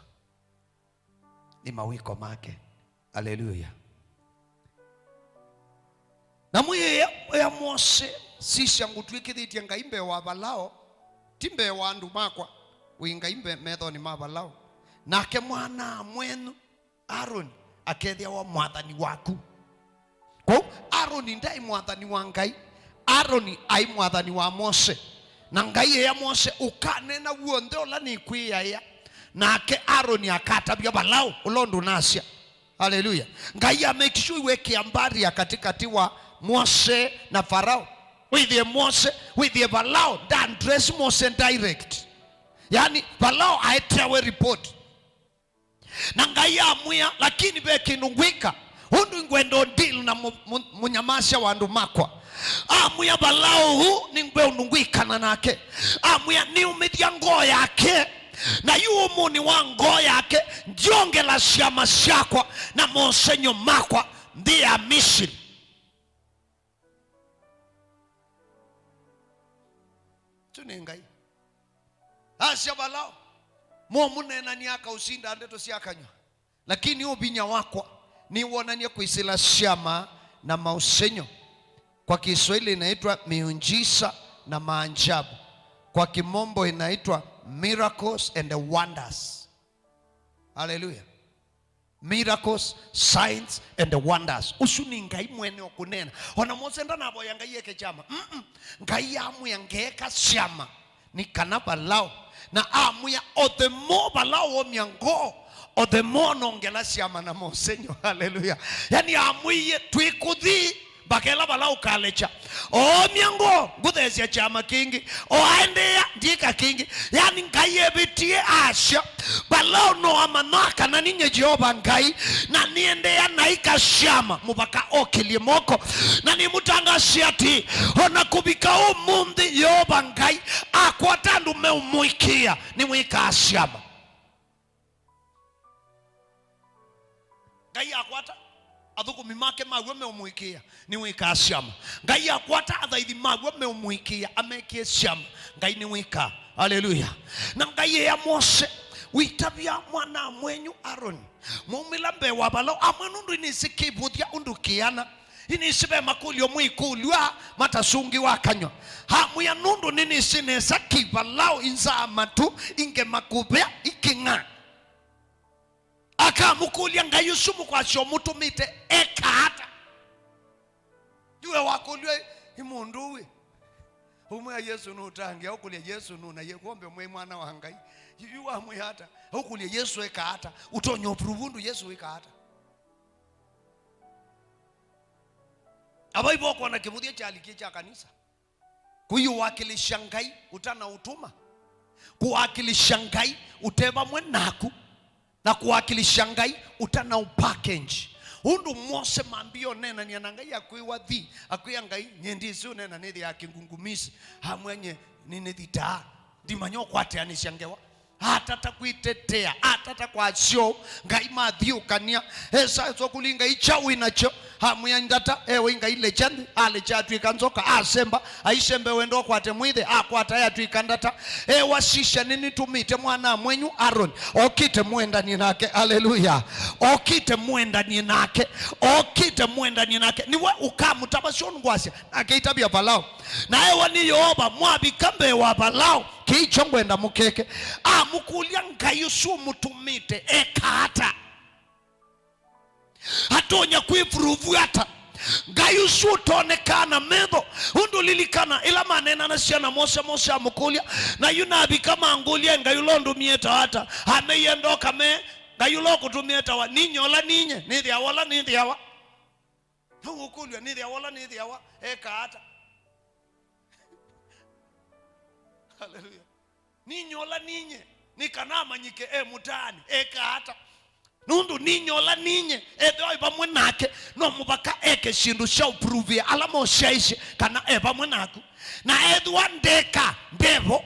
nĩ mawĩko make. Aleluya. Na mwĩĩa, ĩa Mose, sisya, ngũtw'ĩkĩthĩtye Ngai mbee wa Valao, ti mbee wa andũ makwa, wĩ Ngai mbe-, methonĩ ma Valao. Nake mwana-a-mwenyu Aroni akethĩawa mwathani waku. Kwoou Aroni ndaĩ mwathani wa Ngai, Aroni aĩ mwathani wa Mose. Na Ngai ea Mose, ũkaneena w'onthe ũla nĩkwĩaĩa, nake Aroni akatavya Valao ũla ũndũ nasya. Haleluya. Ngai a make sure iwekea barrier katikati wa Mose na Farao. Wĩthĩe Mose, wĩthĩe Valao nda address Mose direct. Yaani, Valao aeteawe report. Na Ngai amwĩa, lakini ve kĩndũ ngwĩka, ũndũ ngwenda ũdeal na mũ-, mũ-, mũnyamasya wa andũ makwa. Amwĩa Valao, ũu nĩngwe ũndũ ngwĩkana nake. Amwĩa, nĩumĩthya ngoo yake, na yu ũmũnĩ wa ngoo yake, ndyongela syama syakwa na mosenyo makwa nthĩ ya Misili. Ũsu nĩ Ngai. Asya Valao, mũmũneenany'a akaũsinda ndeto sya kanyw'a, lakini ũ vinya wakwa nĩwonany'a kwĩsĩla syama na maũsenyo. Kwa Kiswahili inaitwa miujiza na maajabu. Kwa Kimombo inaitwa miracles and wonders. Haleluya. Miracles, signs and wonders. Ũsu nĩ Ngai mwene ũkũneena. Ona Mose ndanavoya Ngai eke kyama. Mm-mm. Ngai amwĩa, ngeeka syama nĩ kana Valao. Na amwĩa, o the more Valao omya ngoo, o the more nongela syama na mosenyo. Haleluya. Yani amwĩie, twĩkũthi mpaka ĩla Valao ũkalekya. Oomya ngoo, ngũtheesya kyama kĩngĩ. O aendeea, ndyĩka kĩngĩ. Yani, Ngai evĩtie asya, Valao no amanya kana ninyie Yeova Ngai, na nĩendeea naĩka syama mũvaka okĩlye moko. Na nĩmũtangaasya atĩ, o na kũvika ũmũnthĩ, Yeova Ngai akwata andũ meũmũĩkĩĩa, nĩwĩkaa syama. Ngai akwata athũkũmi make maw'o meũmũĩkĩĩa, nĩwĩkaa syama. Ngai akwata athaithi maw'o meũmũĩkĩĩa, amekĩe syama, Ngai nĩwĩkaa. Aleluya. Na Ngai ea Mose, wĩtavya mwana mwenyu Aroni, mwaumĩla mbee wa Valao, amwe nũndũ inĩsĩ kĩvũthya ũndũ kĩana. Inĩsĩ ve makũlyo mwĩkũlw'a matasũngĩwa kanyw'a. Amwĩa, nũndũ nĩnĩsĩ nesa kĩ Valao inzaa matu ingema kũvea ikĩng'a. Akamũkũlya, Ngai ũsu mũkwasya ũmũtũmĩte eka ata? Yu we wakũlw'a ĩ mũndũ ũĩ? Ũmwĩa Yesũ nũtangĩa, ũkũlya Yesũ nũ na ye kwombe mwĩ mwana wa Ngai. Yu, yu wamwĩa ata? Ũkũlya Yesũ eka ata? Ũtonya ũprove ũndũ Yesũ wĩka ata? Avaivokwona kĩvũthya kyalikie kya kanisa. Kũiũwakilisha Ngai ũtanaũtũma, kũwakilisha Ngai ũte vamwe naku, na kũwakilisha Ngai ũtanaũpackage. Ũndũ Mose mambie ũneenany'a na Ngai, akwĩwa thi, akwĩa Ngai, nyie ndĩsĩ ũneena nĩthĩ ya kĩngungumisi, amwĩa nyie nĩnĩthitaa, ndimanya ũkwatanĩsya ngewa. Atata kwĩtetea, atata kwasya ũu, Ngai mathiũkany'a. Esa, esa kũlya Ngai kyaũ wĩ nakyo. Amwĩa ndata, ewe Ngai lekya nthĩ, alekya atw'ĩka nzoka, asemba, aisembe wendo akwate mwĩthĩ, akwata e atw'ĩka ndata. Ewa sisya, nĩnĩtũmĩte mwana mwenyu Aroni, okĩte mwendanie nake. Aleluya. Okĩte mwendanie nake. Okĩte mwendanie nake. Nĩwe ũkamũtavasya ũndũ ngwasya, nake aitavya Valao. Na ewa nĩ Yeova, mwavika mbee wa Valao, kĩĩ kyo ngwenda mũkeke. Amũkũlya, Ngai ũsu ũmũtũmĩte eka ata? Atonya kwĩvuruvu ata? Ngai ũsu ũtonekaa na metho. Ũndũ lilikana, ĩla maneenanasya na Mose, Mose amũkũlya, na yu navika mangũlya, Ngai ũla ũndũmie ta ata? Ameie ndoka me, Ngai ũla ũkũtũmie tawa, ninye ũla ninye, nĩthĩawa ũla nĩthĩawa. Nũũkũlw'a, nĩthĩawa ũla nĩthĩawa, eka ata? Haleluya. Ninye ũla ninye, nĩ kana amanyĩke e mũtaanĩ, eka ata? Nũndũ ninye ũla ninye, ethĩwa e vamwe nake, no mũvaka eke syĩndũ sya ũpruvĩa ala mosyaĩsye kana e vamwe naku. Na ethĩwa ndeka, ndevo.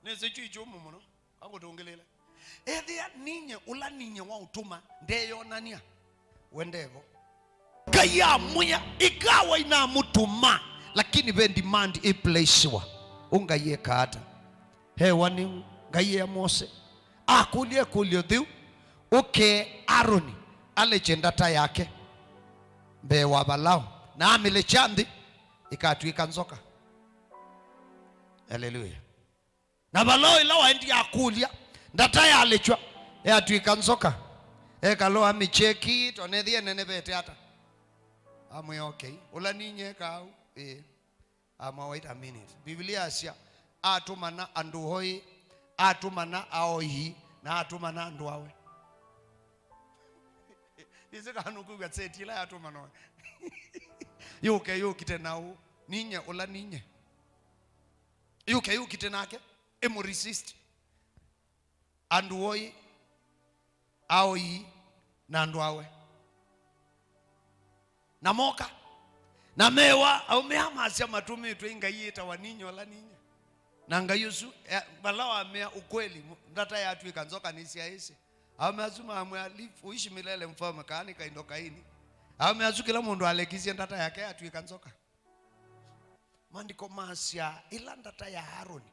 Nĩsĩ kyu ikyũmũ mũno, akũtũngĩlĩle. Ethĩa ninye ũla ninye waũtũma ndeyonany'a, we ndevo. Ngai amwĩa, ĩkawa inamũtũma, lakini ve demand ĩplaisiwa. Ũ Ngai eka ata? Hewa nĩ Ngai ea Mose, akũlya ĩkũlyo yĩu, ũke Aroni alekye ndata yake mbee wa Valao, na amĩlekya nthĩ, ĩkatw'ĩka nzoka. Aleluya. Na Valao ĩla waendie akũlya, ndata yalekywa, yatw'ĩka nzoka. Ekalo amĩcheki, tonethie ĩnenevete ata. Amwĩa, okay, ũla ninye eka au, ĩĩ. Amwĩa, wait a minute. Biblia yasya, atũmana andũ oĩ, atũmana aoi, na atũmana andũ awe. Nĩsĩ kana nũkwĩw'a seti ĩla yatũmana oĩ. Yũke yũkite na ũ, ninye ũla ninye. Yũke yũkite nake, ĩmũresist. Andũ oĩ, aoi, na andũ awe. Na moka, na mewa, aũme aa masya matũmĩtwe ĩ ngai yĩtawa ninye ũla ninye. Na ngai ũsu, e, vala wamea ũkweli, mu-, ndata yatw'ĩka nzoka nĩsyaĩsye. Aũme asu mamwĩa, "Live, uishi milele mfalme, kaa nĩ kaindo kaini." Aũme asu kĩla mũndũ alekisye ndata yake yatw'ĩka nzoka. Maandĩko masya, ĩla ndata ya Aroni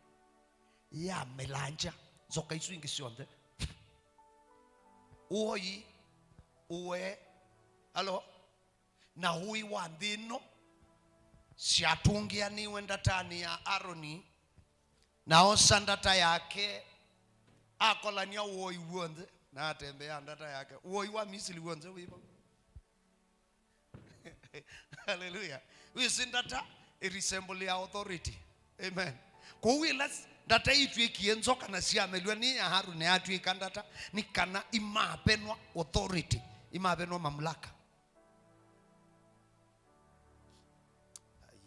yamĩlangya nzoka isu ingĩ syonthe, ũoi, ũwe, alo, na ũĩ wa nthĩ ĩno syatũngĩanĩiwe ndatanĩ ya Aroni, na osa ndata yake, akolany'a ũoi w'onthe, na atembea ndata yake. Ũoi wa Misili w'onthe wĩ vau. Haleluya. Wĩsĩ ndata ĩresemble ya authority. Amen. Kwoou ĩla s-, ndata itw'ĩkie nzoka na syamelywa nĩ ya Haruni yatw'ĩka ndata, nĩ kana imavenwa authority, imavenwa mamlaka.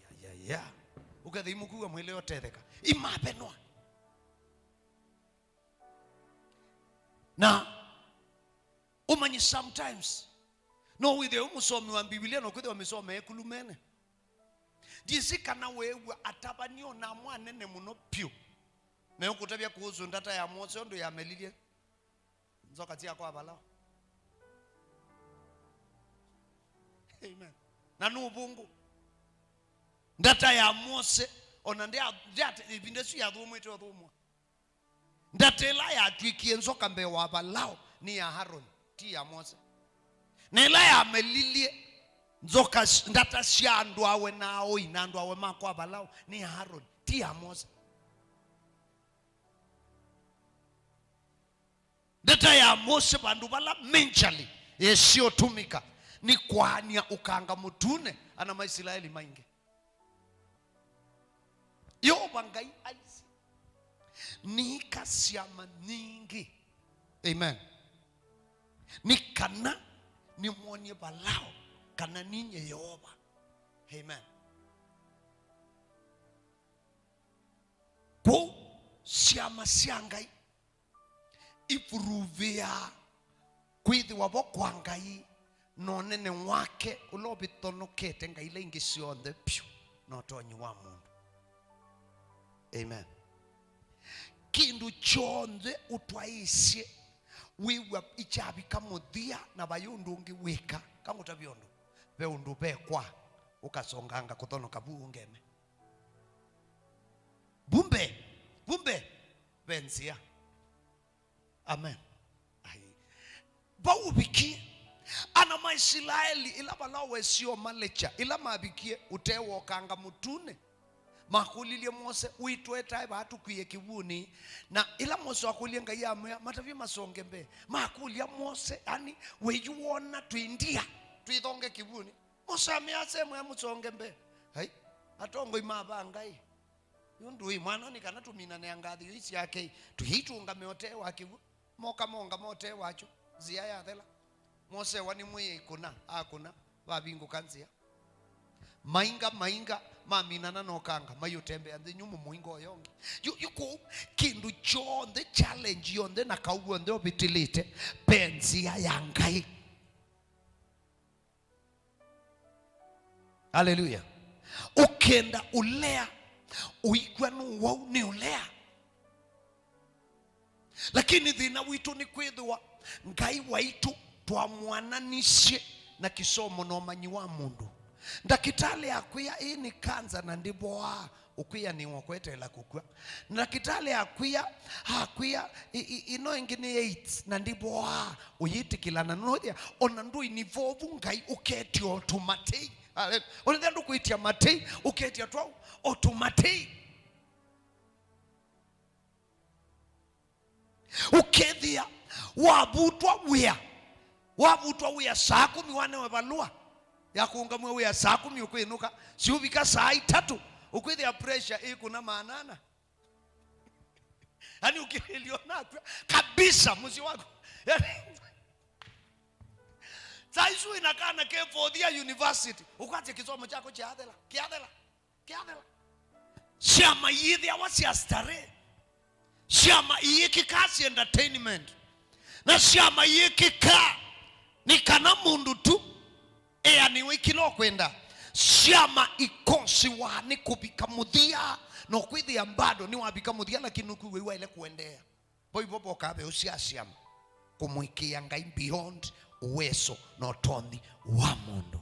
Ayayaya. Ũkethĩa imũkuwa mwĩle ũtetheka. Imavenwa. Na ũmanye sometimes, no wĩthĩe wĩ mũsomi wa Mbivilia na ũkwĩthĩwa mĩsomo ĩkulumene. Ndyĩsĩ kana weew'a atavany'a o na amwe anene mũno vyũ meũkũtavya kũhusu ndata ya Mose ũndũ yamelilye nzoka sya kwa Valao. Amen. Na nĩ ũvũngũ. Ndata ya Mose, o na ndya-, ndya-, ĩvinda ĩsu yathũmwĩte ũthũmwa. Ndata ĩla yatw'ĩkie nzoka mbee wa Valao nĩ ya Haruni, ti ya Mose. Na ĩla yamelilye nzoka s-, ndata sya andũ awe na aoi na andũ awe ma kwa Valao nĩ ya Haruni, ti ya Mose. Ndata ya Mose vandũ vala majorly yĩsĩ ũtũmĩka nĩ kwaany'a ũkanga mũtune ana ma Isilaeli maingĩ. Yeova Ngai aisye, "Nĩĩka syama nyingĩ." Amen. Nĩ kana nĩmwony'e Valao kana ninyie Yeova. Amen. Kwoou syama sya Ngai ivuruvĩaa kwĩthĩwa vo kwa Ngai na ũnene wake ũla ũvĩthonokete ngai ila ingĩ syonthe vyũ na ũtonyi wa mũndũ. Amen. Kĩndũ kyonthe ũtwaĩĩsye wĩw'a ikyavika mũthya na vai ũndũ ũngĩ wĩka. Kangũtavya ũndũ, ve ũndũ vekwa ũkasonganga kũthonoka vu ũngeme. Vumbe, vumbe, ve nzĩa. Amen. Ai. Vau ũvikie, ana ma Isilaeli ĩla vala wesie ũmalekya, ĩla mavikie ũtee wa ũkanga mũtune, makũlilye Mose, "Ũitũetae vaa tũkwie kĩw'ũnĩ?" Na ĩla Mose wakũlilye Ngai amwĩa, "Matavye masonge mbee." Makũlya Mose, yani, "We yu wona twĩ ndia, twĩthonge kĩw'ũnĩ?" Mose amea, "Semwĩa mũsonge mbee." Ai, atongoi ma va Ngai. Nũndũ ĩ mwana nĩ kana tũminane ngathĩ ii syake, tũiitũngame ũtee wa kĩw'ũ. Moka mongama ũtee wakyo, nzĩa yathela. Mose ewa nĩ mwĩai kũna, akũna, vavingũka nzĩa. Mainga, mainga, maminana na ũkanga, maiũtembea nthĩ nyũmũ mũinga ũyo ũngĩ. Yu, yu kũu, kĩndũ kyonthe, challenge yonthe na kau w'onthe ũvĩtĩlĩte, ve nzĩa ya Ngai. Haleluya. Ũkenda ũlea, ũikw'a nũwau nĩ ũlea. Lakini thĩna witũ nĩ kwĩthĩwa Ngai waitũ twamwananisye na kĩsomo na ũmanyi wa mũndũ. Ndakĩtalĩ akwĩa, "Ĩĩ nĩ kanza na ndĩvoaa," ũkwĩanĩwa kweteela kũkw'a. Ndakĩtalĩ akwĩa, akwĩa, "Ĩ-, ĩ-, ĩno ĩngĩ nĩ AIDS na ndĩvoaa," ũyĩtĩkĩla na nothĩa ona ndũini vovu Ngai ũketya o tũmatei. Hallelujah. Ũnethĩa ndũkwĩtya matei, ũketya twaũ o tũmatei. Ũkethĩa wavutwa wĩa, wavutwa wĩa saa kũmi wanewe valũa ya kũũngamw'a wĩa saa kũmi ũkwĩnũka, siũvika saa itatũ, ũkwĩthĩa pressure ĩkũna maanana. Yaani ũkĩlĩlyo nakw'a kabisa mũsyĩ waku. Yaani, saa isu wĩna kana ke fourth year university, ũkwatya kĩsomo kyako kyathela, kyathela. Kyathela. Syama iyĩthĩawa sya starehe. Syama iyĩkĩkaa sya entertainment. Na syama iyĩkĩkaa nĩ kana mũndũ tu eanĩwe kĩla ũkwenda. Syama ikosiwa nĩ kũvika mũthya, na ũkwĩthĩa bado nĩwavika mũthya, lakini nũkwĩw'a iwaĩle kũendeea. Vo ivo vokaa veũ sya syama kũmũĩkĩĩa Ngai beyond uwezo na ũtonyi wa mũndũ.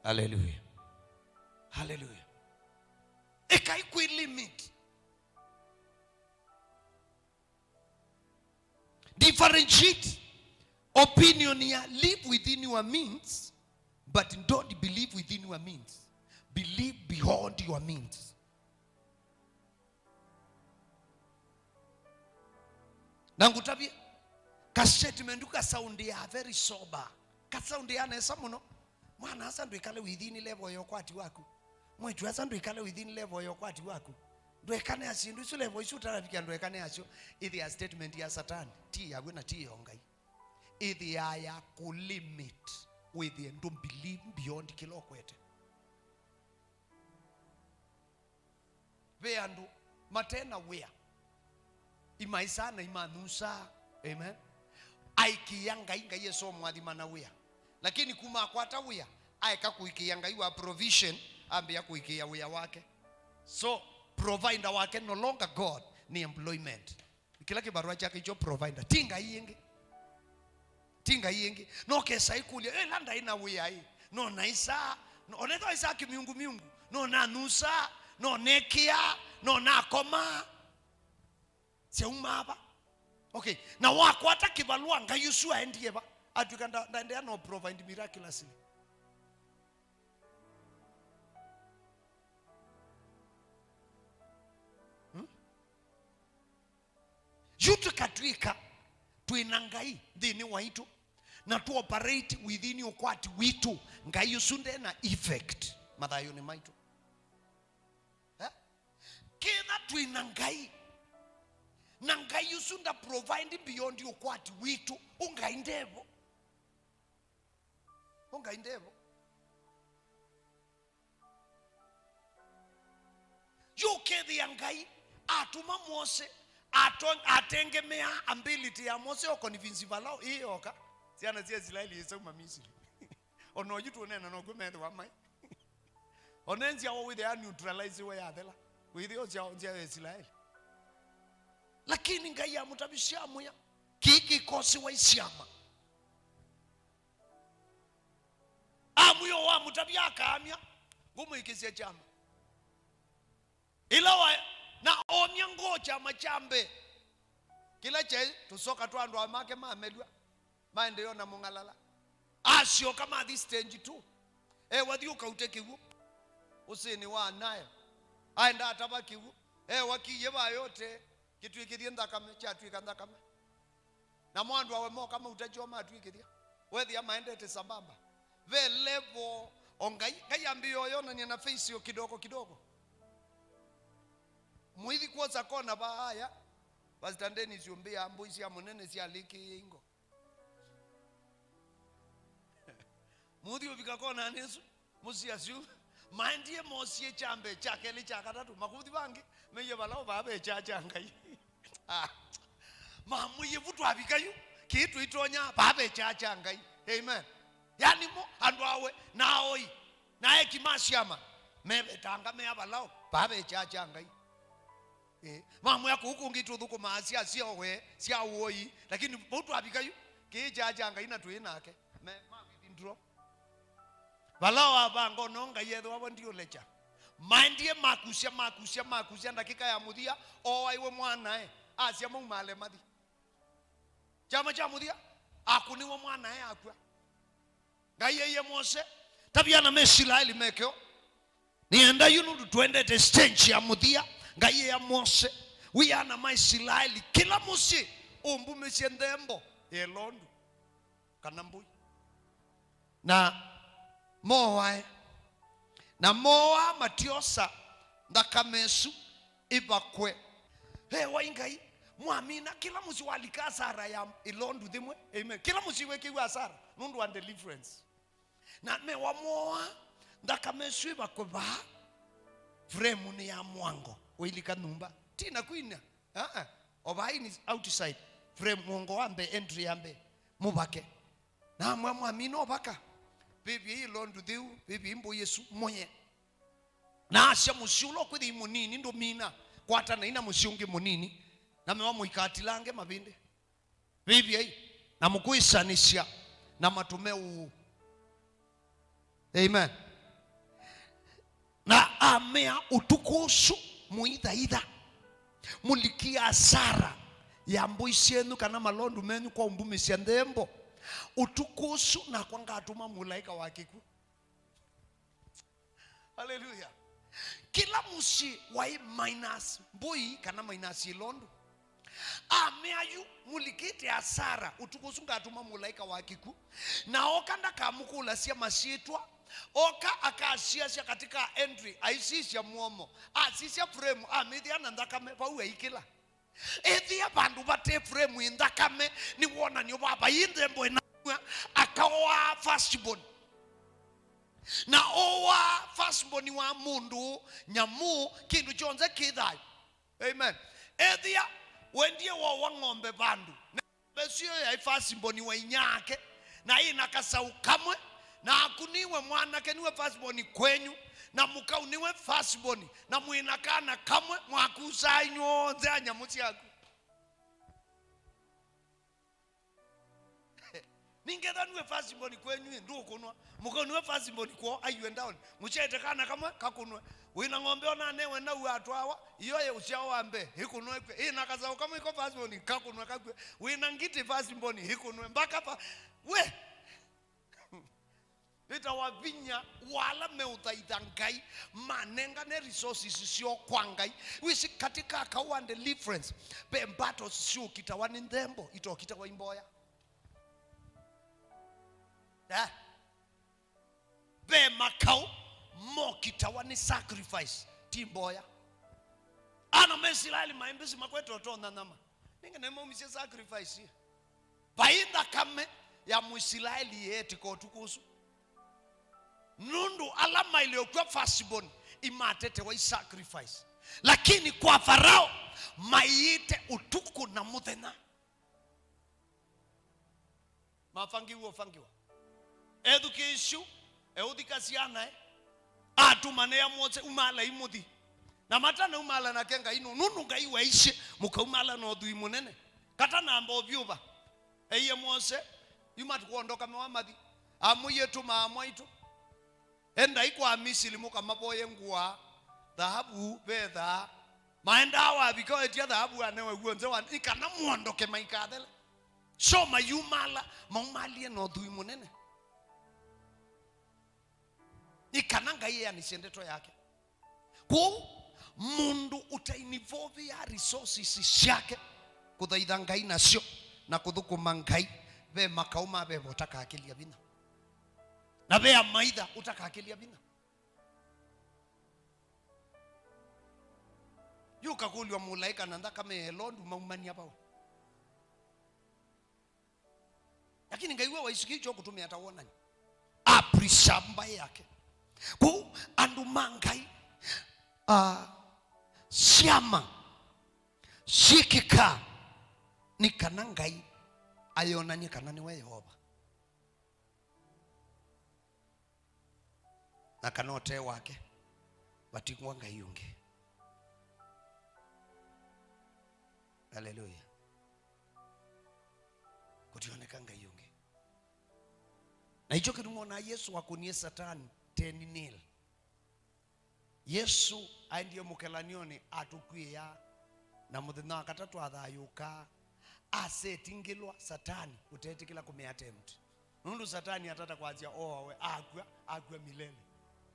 Haleluya. Haleluya. Ĩkai kwĩ limit. Differentiate opinion ya live within your means, but don't believe within your means. Believe beyond your means. Na ngũtavye, ka statement ka sound ya very sober. Ka sound ya nesa mũno. Mwana asa ndwĩkale within level ya ũkwati waku. Mwĩtu asa ndwĩkale within level ya ũkwati waku. Ndwekane na syĩndũ isu, level isu ũtaravikia ndwekane nasyo. Ĩthĩa statement ya Satani, ti yaku na ti ya Ngai. Ĩthĩaa ya kũlimit, wĩthĩe ndũ believe beyond kĩla ũkwete. Ve andũ mate na wĩa, imaisaa na imanũsaa. Amen. Aikĩĩa Ngai, Ngai esa ũmũathima na wĩa. Lakini kuma akwata wĩa, aeka kũikĩĩa Ngai wa provision, ambĩa kũikĩĩa wĩa wake. So, provider wake no longer God, nĩ employment. Kĩla kĩvarũa kyake kyo provider. Ti Ngai ĩngĩ. Ti Ngai ĩngĩ. No kesa ĩkũlya, "Ĩ, ĩla ndaĩ na wĩa ĩ, no naĩsaa, no, onethwa ĩsaa kĩmiungu miungu, no nanũsaa, no nekĩaa, no nakomaa. Syaumaa va?" Okay. Na wakwata kĩvalũa, Ngai ũsu aendie va? Atw'ĩka nda-, ndaendeea no provide miraculously. Hmm? Yu tũkatw'ĩka twĩ na Ngai nthĩnĩ waitũ, na tũ operate within ũkwati witũ, Ngai ũsu nde na effect mathayũnĩ maitũ. Eh? Ketha twĩ na Ngai, na Ngai ũsu nda provide beyond ũkwati witũ, ũ Ngai ndevo. Ũ Ngai ndevo. Yu ũkethĩa Ngai atũma Mose ato-, atengemea ability ya Mose o convince Farao ĩĩ yoka. Syana sya Isilaeli isauma Misiri. Ona oyu tũneena nokw'o methĩwa mai. Ona nzĩa wa wĩthĩa neutralize we yathela. Wĩthĩo sya, sya Isilaeli. Lakini Ngai amũtavisye amwĩa, kĩĩ kĩkosiwa ĩ syama. Amwĩa o amũtavya akaamya, ngũmwĩkĩsya kyama. Ĩla wa, na omya ngoo kyama kya mbee. Kĩla kyaĩ tũsoka twa andũ make mamelw'a, maendeeo na mũng'alala. Asyoka mathi stage two. Ewa thi ũkaute kĩw'ũ ũsĩnĩ wa Nile. Aenda atava kĩw'ũ. Ewa kĩie va yote, kĩtw'ĩkĩthye nthakame, kyatw'ĩka nthakame. Namo andũ awe moka mauta kyoo matw'ĩkĩthya. Wethĩa maendete sambamba. Ve level, o Ngai, Ngai ambĩĩa oyonany'a na face o kidogo kidogo. Mũithi kwosa kona vaaya, Pastor Dennis ũmbĩa mbũi sya mũnene syalĩkĩĩe ingo. Mũthi ũvika konanĩ ĩsu, mũsyĩ asu maendie mosie kya mbee, kya kelĩ, kya katatũ, makuthi vangĩ, meiye vala o vaa ve kyaa kya Ngai. Ah. Mamwĩie vu twavika yu, kĩĩ tũitonya vaa ve kyaa kya Ngai. Amen. Yani mo andũ awe na aoi na eki ma syama mevetanga mea vala o vaa ve kyaa kya Ngai. Eh, mamwĩa kũu kũngĩ tũthũkũmaa sya syowe sya ũoi, lakini vau twavika yu, kĩĩ kyaa kya Ngai na twĩ nake. Me, ma withdraw. Vala wavanga ũno Ngai ethĩwa vo ndiũlekya. Maendie makusya, makusya, makusya, ndakĩka ya mũthia, ooaiwe mwanae, asya maumaale mathi. Kyama kya mũthia, akũniwe mwanae akw'a. Ngai eie Mose, tavya ana ma Isilaeli mekeo. Nĩenda yu nũndũ tũendete stage ya mũthia, Ngai ea Mose, wĩa ana ma Isilaeli, kĩla mũsyĩ ũmbumĩsye nthembo ya ĩlondu kana mbũi. Na mooae, na mooaa matyosa nthakame ĩsu ĩvakwe. Ewa ĩ Ngai, mwamina kĩla mũsyĩ walika asara ya ĩlondu thĩmwe. Amen. Kĩla mũsyĩ wekĩw'a asara nũndũ wa deliverance. Na mewa mwoa nthakame ĩsu ĩvakwe vaa frame-nĩ ya mwango ũilika nyũmba. Ti na kwina. Aa, o vaa in outside frame, mwongo wa mbee, entry ya mbee. Mũvake. Na amwe mwamina ũvaka. Vĩvyei ĩlondu thĩu, vĩvyei mbũi ĩsu, mũye. Na asya mũsyĩ ũla ũkwĩthĩi mũnini ndũmina, kwatanai na mũsyĩ ũngĩ mũnini, na mewa mũikatilange mavĩndĩ. Vĩvyai, na mũkwĩsanĩsya na matũ meũũ. Amen. Na amea, ũtukũ ũsu mũithaitha, mũlikie asara ya mbũi syenyu kana malondu menyu kwa ũmbumĩsya nthembo. Ũtukũ ũsu nakwa ngatũma mũlaĩka wa kĩkw'ũ. Haleluya. Kĩla mũsyĩ waĩ minus mbũi kana minus ĩlondu. Amea yu mũlikĩte asara, ũtukũ ũsu ngatũma mũlaĩka wa kĩkw'ũ. Na oka ndakamũkũlasya masyĩtwa. Oka akasiasya katika entry, aisisya mũomo. Asisya frame, amĩthĩa na nthakame, vau aikĩla. Ethĩa vandũ vate frame ĩ nthakame, nĩ wonany'o wa vai nthembo ĩnamw'a, akaoaa firstborn. Na oaa firstborn wa mũndũ, nyamũ, kĩndũ kyonthe kĩ thayũ. Amen. Ethĩa wendie wowa ng'ombe vandũ, na ng'ombe ĩsu yaĩ firstborn wa inyake, na ĩna kasaũ kamwe, na akũniwe mwanake nĩwe firstborn kwenyu, na mũkaũ nĩwe firstborn, na mwĩna kana kamwe, mwakusaa inyw'onthe a nyamũ syaku. Ningĩ ethĩwa nĩwe firstborn kwenyu, ĩ, ndũkũnwa. Mũkaũ nĩwe firstborn kwoo, aiwe ndaoni. Mũsyaĩte kana kamwe, kakũnwe. Wĩna ng'ombe ona anewe nau atwawa, iyo yĩ ũsyao wa mbee, ĩkũnwe ĩkw'e. Ĩna kasaũ kamwe iko firstborn, kakũnwe kakw'e. Wĩna ngiti firstborn, ĩkũnwe. Mbaka fa-, we! Nĩtawa vinya wa ala meũthaitha Ngai, manengane resources syoo kwa Ngai. Wĩsĩ katika kaũ wa deliverance, ve battles syũkitawa nĩ nthembo, itokitawa i mboya. Eh? Ve makaũ mokitawa nĩ sacrifice, ti mboya. Ana ma Isilaeli maĩ mbĩsĩ makwete ũtonya nyama. Nĩngĩ nĩmaumisye sacrifice. Vai nthakame ya Mũisilaeli yeetika ũtukũ ũsu. Nũndũ ala maĩle ũkw'a firstborn imatetewa i sacrifice. Lakini kwa Farao, maiĩte ũtukũ na mũthenya. Mafangiwa ũfangiwa. Ethukĩĩsyu, eũthika syanae, atũmanĩa Mose, umalai mũthi. Na matanaumala nake Ngai nũ-, nũndũ Ngai waisye mũkaumala na ũthwii mũnene. Katanamba ũvyũva, eie Mose, "Yuma tũkwondoka mewamathi." Amwĩie, "Tũmaa mwaitũ, endai kwa Misili mũkamavoye ngũa, thaavu, vetha." Maendaa wavika wetia thaavu anewe w'onthe wa, nĩ kana mwondoke maikathele. So mayumala, maumalie na ũthwii mũnene. Nĩ kana Ngai eanĩsye ndeto yake. Kwoou, mũndũ ũtainivovea resources syake kũthaitha Ngai nasyo na kũthũkũma Ngai, ve makaũ ma veva ũtakakĩlya vinya, na ve amaitha ũtakakĩlya vinya. Yu ũkakũlw'a mũlaĩka na nthakame ya ĩlondu maumania vaũ? Lakini Ngai we waisukĩtye kũtũmĩa ta wonani. A preserve mbaĩ yake. Kwoou andũ ma Ngai, ah, syama syĩkĩkaa nĩ kana Ngai ayonany'e kana nĩwe Yeova. Na kana ũtee wake, vatingwa Ngai ũngĩ. Haleluya. Kũtioneka Ngai ũngĩ. Na icho kĩtuma ona Yesu akũnie Satani ten nil. Yesu aendie mũkelany'onĩ atũkw'ĩĩa, na mũthenya wa katatũ athayũũkaa, asetingĩlwa Satani ũtetĩkĩla kũmĩ attempt. Nũndũ Satani atata kwasya ooawe, akw'a, akw'a milele.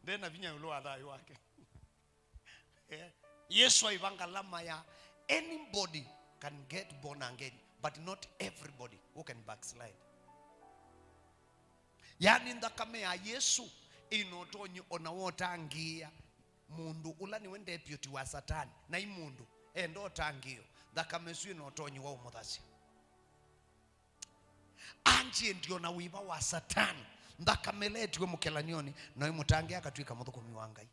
Nde na vinya ĩũlũ wa thayũ wake. Eh, Yesu aiva ngalama ya anybody can get born again, but not everybody who can backslide. Yaani nthakame ya Yesu ĩna ũtonyi ona wotangĩĩa mũndũ ũla nĩwe deputy wa Satani, na i mũndũ enda ũtangĩĩo, nthakame ĩsu ĩna ũtonyi wa ũmũthasya. Anjie ndio na wĩva wa Satani, nthakame ĩla etiwe mũkelany'onĩ, na ĩmũtangĩa akatw'ĩka mũthũkũmi wa Ngai.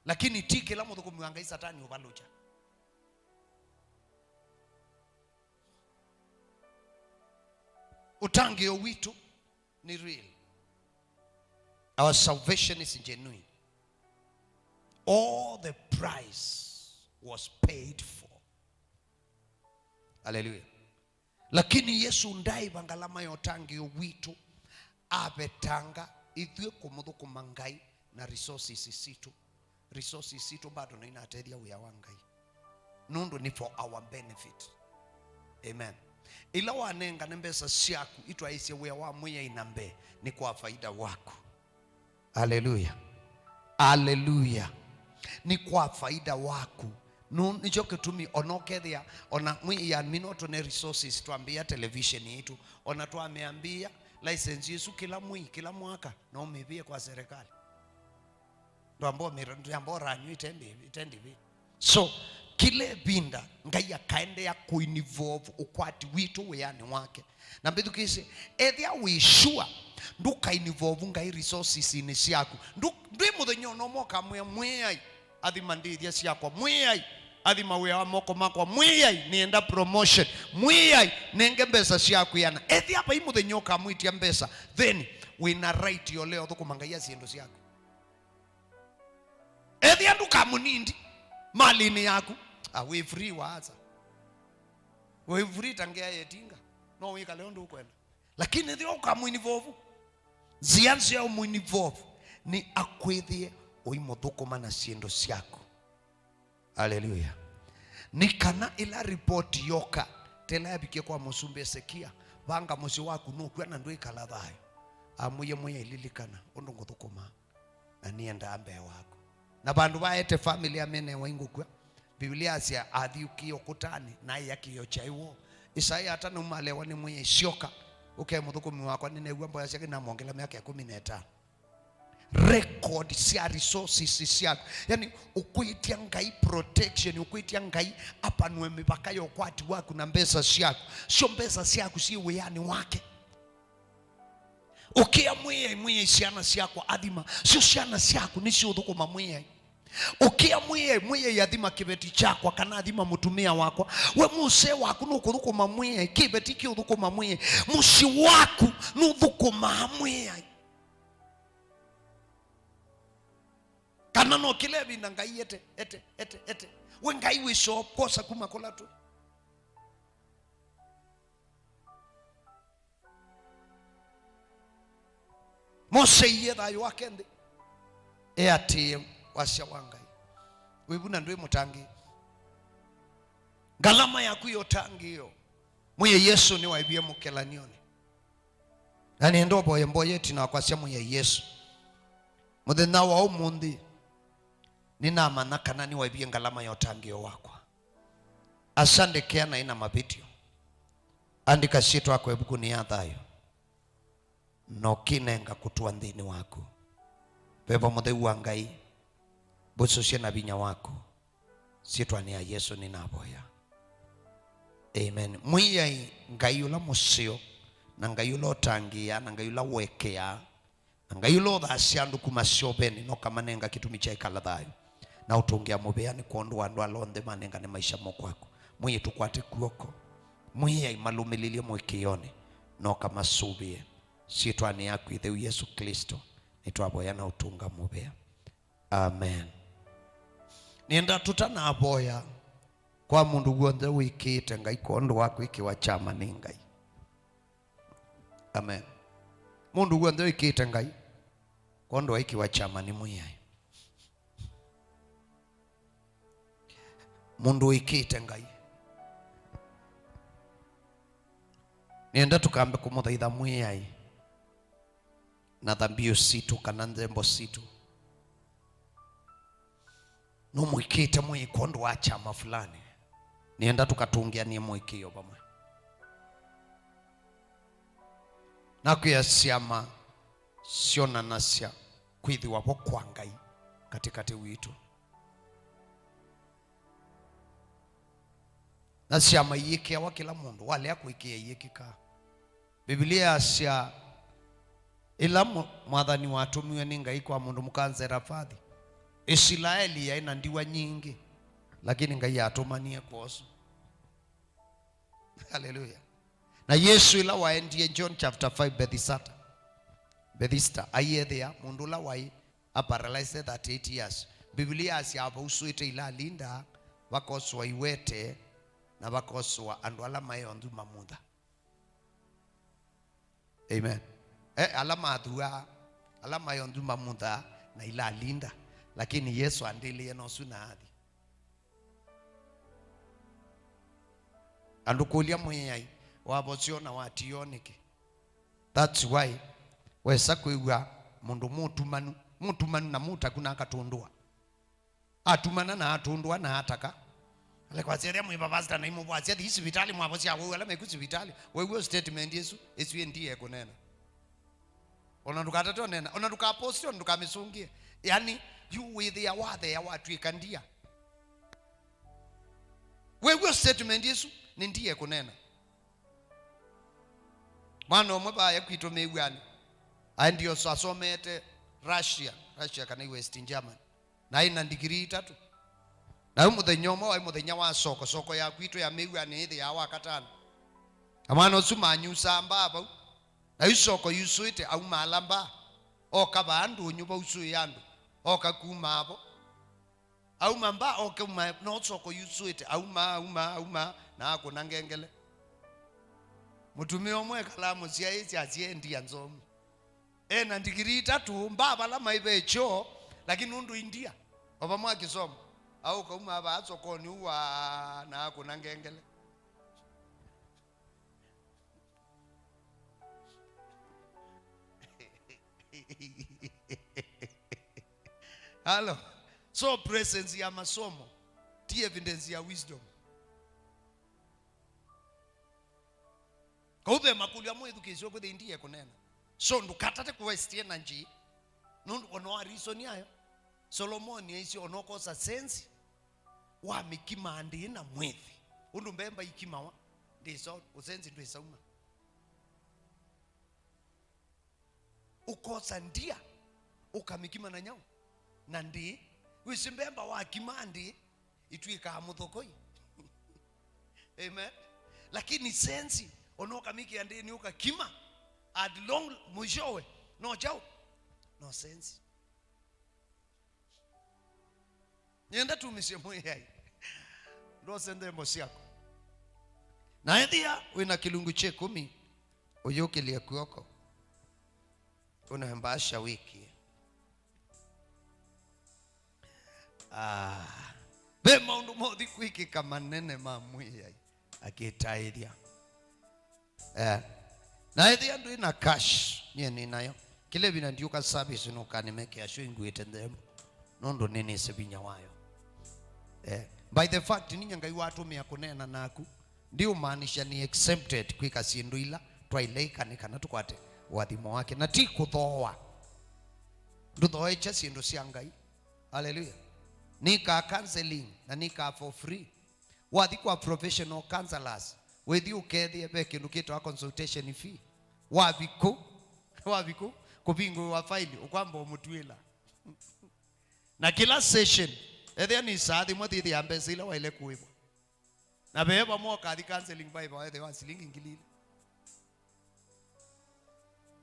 Lakini ti kĩla mũthũkũmi wa Ngai Satani ũvalũkya. Ũtangĩĩo witũ nĩ real. Our salvation is genuine. All the price was paid for. Hallelujah. Lakini Yesu ndaiva ngalama ya ũtangĩĩo witũ, avetanga ithyĩ kũmũthũkũma Ngai na resources sitũ. Resources sitũ bado no inatethya wĩa wa Ngai. Nũndũ nĩ for our benefit. Amen. Ĩla wanengane mbesa syaku itwaĩsye wĩa wa Mwĩai na mbee, nĩ kwa faida waku. Haleluya. Haleluya. Nĩ kwa faida waku. Nũ-, nĩkyo kĩtumi ona ũkethĩa, ona Mwĩai amina ũtũne resources, twambĩĩa television yitũ, ona twamĩambĩĩa, license ĩsu kĩla mwei, kĩla mwaka, no ũmĩvĩe kwa serikali. Ndwamba ũmĩra-, ndwamba ũranywa ĩte ndĩvi-, ĩte ndĩvi. So, kĩla ĩvinda, Ngai akaendeea kũinvolve ũkwati witũ wĩanĩ wake. Na mbĩthukĩĩsye, ethĩa wĩ sure ndũkainvolve Ngai resources-inĩ syaku. Ndũ-, ndwĩ mũthenya ona ũmwe ũkamwĩa, "Mwĩai, athima ndĩthya syakwa. Mwĩai, athima wĩa wa moko makwa. Mwĩai, nĩenda promotion. Mwĩai, nenge mbesa sya kwĩana." Ethĩa vai mũthenya ũkamwĩtya mbesa, then wĩna right ya ũlea ũthũkũma Ngai ya syĩndũ syaku. Ethĩa ndũkamũnindi malĩnĩ yaku. Ah, wĩ free wa asa. Wĩ free ta ngea yetinga. No wĩkale ũndũ ũkwenda. Lakini ethĩa ũkamũinvolve, nzĩa nzĩa ũmũinvolve nĩ akwĩthĩe ũimũthũkũma na syĩndũ syaku. Haleluya. Nĩ kana ĩla ripoti yoka, tela yavikie kwa mũsumbĩ Esekia, vanga mũsyĩ waku nũkw'a na ndwĩkala thayũ. Amwĩie, "Mwĩai, lilikana ũndũ ngũthũkũmaa." Na nĩendaa mbee waku. Na vandũ vaete family ya mene waingũkw'a, Biblia yasya athiũkie ũkũtanĩ na aĩa kĩĩo kya ĩw'o. Isaia atanauma alewa nĩ Mwĩai, syoka, ũke mũthũkũmi wakwa, nĩnew'a mboya syake, namwongela myaka ĩkũmi na ĩtano. Record sya resources syaku. Yani, ũkwĩtya Ngai protection, ũkwĩtya Ngai apanue mĩvaka ya ũkwati waku na mbesa syaku. Syo mbesa syaku syĩ wĩanĩ wake. Ũkĩa Mwĩai, Mwĩai, syana syakwa athima, syo syana syaku nĩsiũthũkũma Mwĩai. Ũkĩa Mwĩai, Mwĩai, athima kĩveti kyakwa, kana athima mũtumĩa wakwa. We mũsee waku nũkũthũkũma Mwĩai, kĩveti kĩũthũkũma Mwĩai, mũsyĩ waku nũthũkũmaa Mwĩai. Kana no kĩla ĩvinda Ngai ete, ete, ete, ete. We Ngai wĩsoo kwosa kuma kũla tũĩ. Mose aiie thayũ wake nthĩ, eatĩĩe wasya wa Ngai. Wĩvu na ndwĩ mũtangĩĩo. Ngalama yaku ya ũtangĩĩo, Mwĩai Yesũ nĩwaĩvie mũkelany'onĩ. Na nĩenda ũvoye mboya ĩtina wa kwasya, Mwĩai Yesũ, mũthenya wa ũmũnthĩ, nĩnamanya kana nĩwaĩvie ngalama ya ũtangĩĩo wakwa. Asante kea naĩ na mavĩtyo. Andĩka syĩtwa yakwa ĩvukunĩ ya thayũ, na ũkĩnenga kũtũa nthĩnĩ waku. Veva mũtheu wa Ngai, mbũsũsye na vinya waku. Syĩtwanĩ ya Yesũ nĩnavoya. Amen. Mwĩai Ngai ũla mũseo, na Ngai ũla ũtangĩĩaa, na Ngai ũla ũekeaa, na Ngai ũla ũthasya andũ kuma syovenĩ, na ũkamanenga kĩtumi kya ĩkala thayũ, na ũtũngĩa mũvea nĩ kwondũ wa andũ ala onthe manengane maisha moo kwaku. Mwĩai tũkwate kw'oko. Mwĩai malũmĩlĩlye mũĩkĩĩonĩ, na ũkamasũvĩe. Syĩtwanĩ yaku ĩtheu Yesũ Klĩsto, nĩtwavoya na ũtũnga mũvea. Amen. Nĩenda tũtanavoya kwa mũndũ w'onthe wĩkĩĩte Ngai kwondũ wa kwĩkĩwa kyama nĩ Ngai. Amen. Mũndũ w'onthe wĩkĩĩte Ngai kwondũ wa kwĩkĩwa kyama nĩ Mwĩai. Mũndũ wĩkĩĩte Ngai. Nĩenda tũkambe kũmũthaitha Mwĩai na thambiũ sitũ kana nzembo sitũ. Nũmwĩkĩĩte Mwĩai kwondũ wa kyama fulani. Nĩenda tũkatũngĩanĩe mũĩkĩĩo vamwe. Nakwĩa syama syonanasya kwĩthĩwa vo kwa Ngai katĩkatĩ witũ. Na syama iyĩkĩawa kĩla mũndũ, walea kũĩkĩĩa iyĩkĩkaa. Mbivilia yasya, ĩla mũ-, mwathani watũmiwe nĩ Ngai kwa mũndũ mũka Nzelovathi, Isilaeli yaĩ na ndiwa nyingĩ, lakini Ngai atũmanie kwa ũsu. Haleluya. Na Yesũ ĩla waendie John chapter five Bethesda, Bethesda, aiethĩa mũndũ ũla waĩ a paralyzed thirty-eight years. Mbivilia yasya vausũĩte ilalinda, vakosũa iwete, na vakosũa andũ ala maĩ onthe mamutha. Amen. Eh, ala mathuaa, ala maĩ onthe mamutha na ilalinda. Lakini Yesũ andĩlĩe nosu na athi. Andũ kũlya Mwĩai, wavosyo na watiĩo nĩkĩ? That's why wesa kwĩw'a mũndũ mũtumanu, mũtumanu na mũtaku na akatũndũa. Atumana na atũndũa na ataka. Ale kwasya ethĩa mwĩ vavasita na imũvwasya thi sivitalĩ mwavosya weu ala meku sivitalĩ. Wew'o statement ĩsu, ĩsu ndiye kũnena. Ona ndũkatate ũnena, ona ndũkaposti, ona ndũkamĩsũngĩe. Yani, yu wĩthĩa wathea watw'ĩka ndia. Wew'o statement ĩsu, nĩ ndiye kũnena. Mwana ũmwe vaya kwitũ mĩw'anĩ, aendie ũsu asomete Russia, Russia kana West German. Na aĩ na ndigirii itatũ. Na yu mũthenya ũmwe waĩ mũthenya wa soko, soko ya kwitũ ya mĩw'anĩ ĩthĩawa Wakatano. Na mwana ũsu manyusaa mbaa vau. Na yu soko yusũĩte, aumaala mbaa. Oka vaa ndũnyũ vausũĩa andũ. Oka kuma vo. Auma mbaa, oke uma, no soko yusũĩte. Aumaa, aumaa, aumaa, na akũna ngengele. Mũtumĩa ũmwe ekalaa mũsyaĩĩsya asye ndia nzomu. E na ndigirii itatũ, mbaa vala maĩ ve kyoo, lakini nũndũ india, o vamwe akĩsoma, aũka uma vaa sokonĩ ũu waa na akũna ngengele. Halo. So presence ya masomo ti evidence ya wisdom. Kau ve makũlyo amwe ĩthukĩĩsye ũkwĩthĩa ndiye kũneena. So ndũkatate kũ waste energy. Nũndũ ona wa reason ayo, Solomoni aisye ona ũkosa sense, wamĩkimaa ndĩĩ na mwĩthi. Ũndũ mbemba ikimawa, ndĩsa, ũsenzi ndwĩsauma. Ũkosa ndia, ũkamĩkima na nyaũ? Na ndĩĩ. Wĩsĩ mbemba wakima ndĩĩ, itw'ĩkaa mũthokoi. Amen. Lakini senzi, ona ũkamĩkĩa ndĩĩnĩ ũkakima, at long, mwishowe, no kyaũ? No senzi. Nyenda tumĩsye Mwĩai. Ndwose nthembo syaku. Na ethĩa wĩ na kĩlungu kya ĩkũmi, ũyũkĩlye kw'oko. Ũna mbasha wĩkie. Ah, ve maũndũ mothi kwĩkĩka manene ma Mwĩai akĩtaĩthya. Eh. Na ethĩa ndwĩ na cash, nyie nĩ nayo. Kĩla ĩvinda ndiũka service nũkanĩmekea sure nguĩte nthembo. Nũndũ nĩnĩsĩ vinya wayo. Eh. By the fact, ninya Ngai watũmĩa kũneena naku, ndiũmaanisha nĩ exempted kwĩka syĩndũ ila twaĩle ĩka nĩ kana tũkwate ũathimo wake. Na ti kũthooa. Ndũthooekya syĩndũ sya Ngai. Hallelujah. Nĩkaa counseling na nĩkaa for free. Wathi kwa professional counselors, wĩthi ũkethĩe ve kĩndũ kĩtawa consultation fee. Wavi kũu, wavi kũu, kũvingũĩwa faili, ũkwamba ũmũtuĩla. Na kĩla session, ethĩa nĩ saa thimwe, thĩthĩa mbesa ila waĩle kũĩvwa. Na vee vamwe ũkathi counseling vaĩva ethĩwa silingi ngili ilĩ.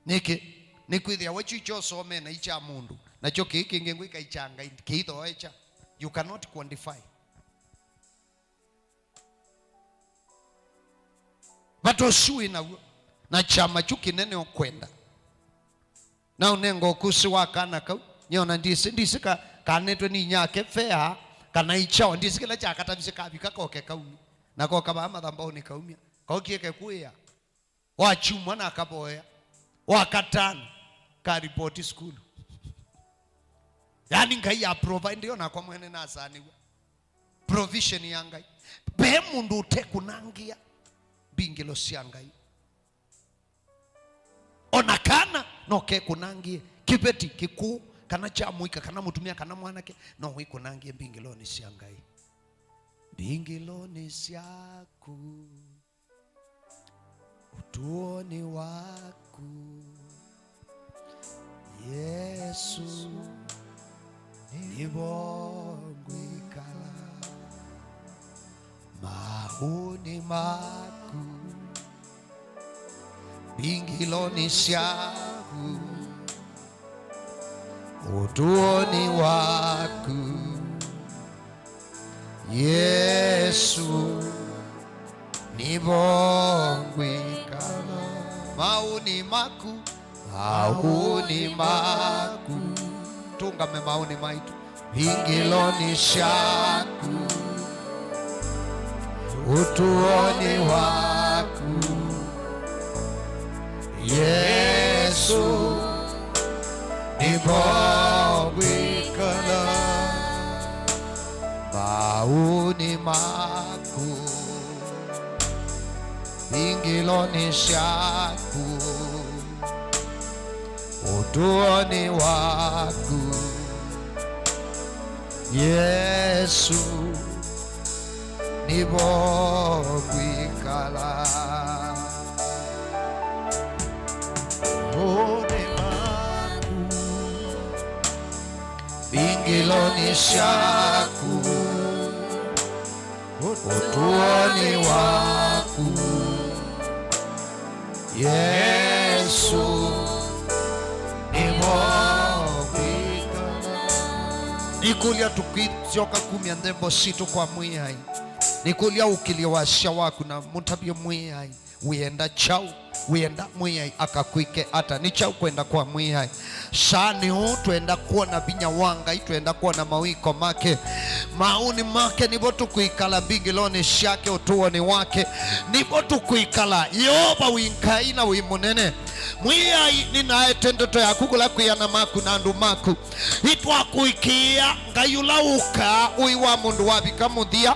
Nĩkĩ? Nĩkwĩthĩa we kyu kyosomee na ikya mũndũ, nakyo kĩĩ kĩngĩ ngwĩka ikya Ngai, kĩithooekya. You cannot quantify. Vata ũsu wĩ naw'o, na kyama kyu kĩnene ũkwenda. Na ũnenga ũkũsĩ wa kana kau, nyie ona ndisĩ, ndisĩ ka, kanetwe nĩ inyake fea, kana ikyawa, ndisĩ kĩla kyakatavisye kavika koke kaumya. Na koka vaa mathambaũnĩ kaumya, kokie kekuĩa. Wakyumwa na akavoya. Wakatano, ka report sukulu. Yani Ngai ya provide, o nakwa mwene nasanĩw'a. Provision ya Ngai. Ve mũndũ ũtekũnangĩa mbingĩlo sya Ngai. Ona kana no kekũnangĩe kĩveti kĩkũũ, kana kya mũika, kana mũtumĩa, kana mwanake, no wĩkũnangĩe mbingĩlonĩ sya Ngai. Mbingĩlonĩ syaku, ũtũonĩ waku, Yesũ, nĩvo ngwĩkala. Maũnĩ maku, mbingĩlonĩ syaku, ũtũonĩ waku, Yesũ, nĩvo ngwĩkala. Maũnĩ maku, maũnĩ maku. Tũngame maũnĩ maitũ. Mbingĩlonĩ syaku, ũtũonĩ waku, Yesũ, nĩvo ngwĩkala. Maũnĩ maku, mbingĩlonĩ syaku, ũtũonĩ waku, Yesũ, nĩvo ngwĩkala. Ũnĩ maku, mbingĩlonĩ syaku, ũtũonĩ waku, Yesũ, nĩvo ngwĩkala. Nĩkũlya tũkĩsyoka kumya nthembo sitũ kwa Mwĩai. Nĩkũlya ũkĩlye wasya waku na mũtavye Mwĩai. Wĩenda kyaũ? Wĩenda Mwĩai akakwĩke ata? Nĩ kyaũ kwenda kwa Mwĩai? Saa nĩ ũũ twenda kwona vinya wa Ngai, twenda kwona mawĩko make. Maũnĩ make nĩvo tũkwĩkala, mbingĩlonĩ syake, ũtũonĩ wake nĩvo tũkwĩkala. Yeova wĩ Ngai na wĩ mũnene. Mwĩai, nĩnaete ndeto yaku kũla kwĩ ana maku na andũ maku. Nĩtwakũĩkĩĩa Ngai ũla ũkaa ũĩ wa mũndũ wavika mũthya,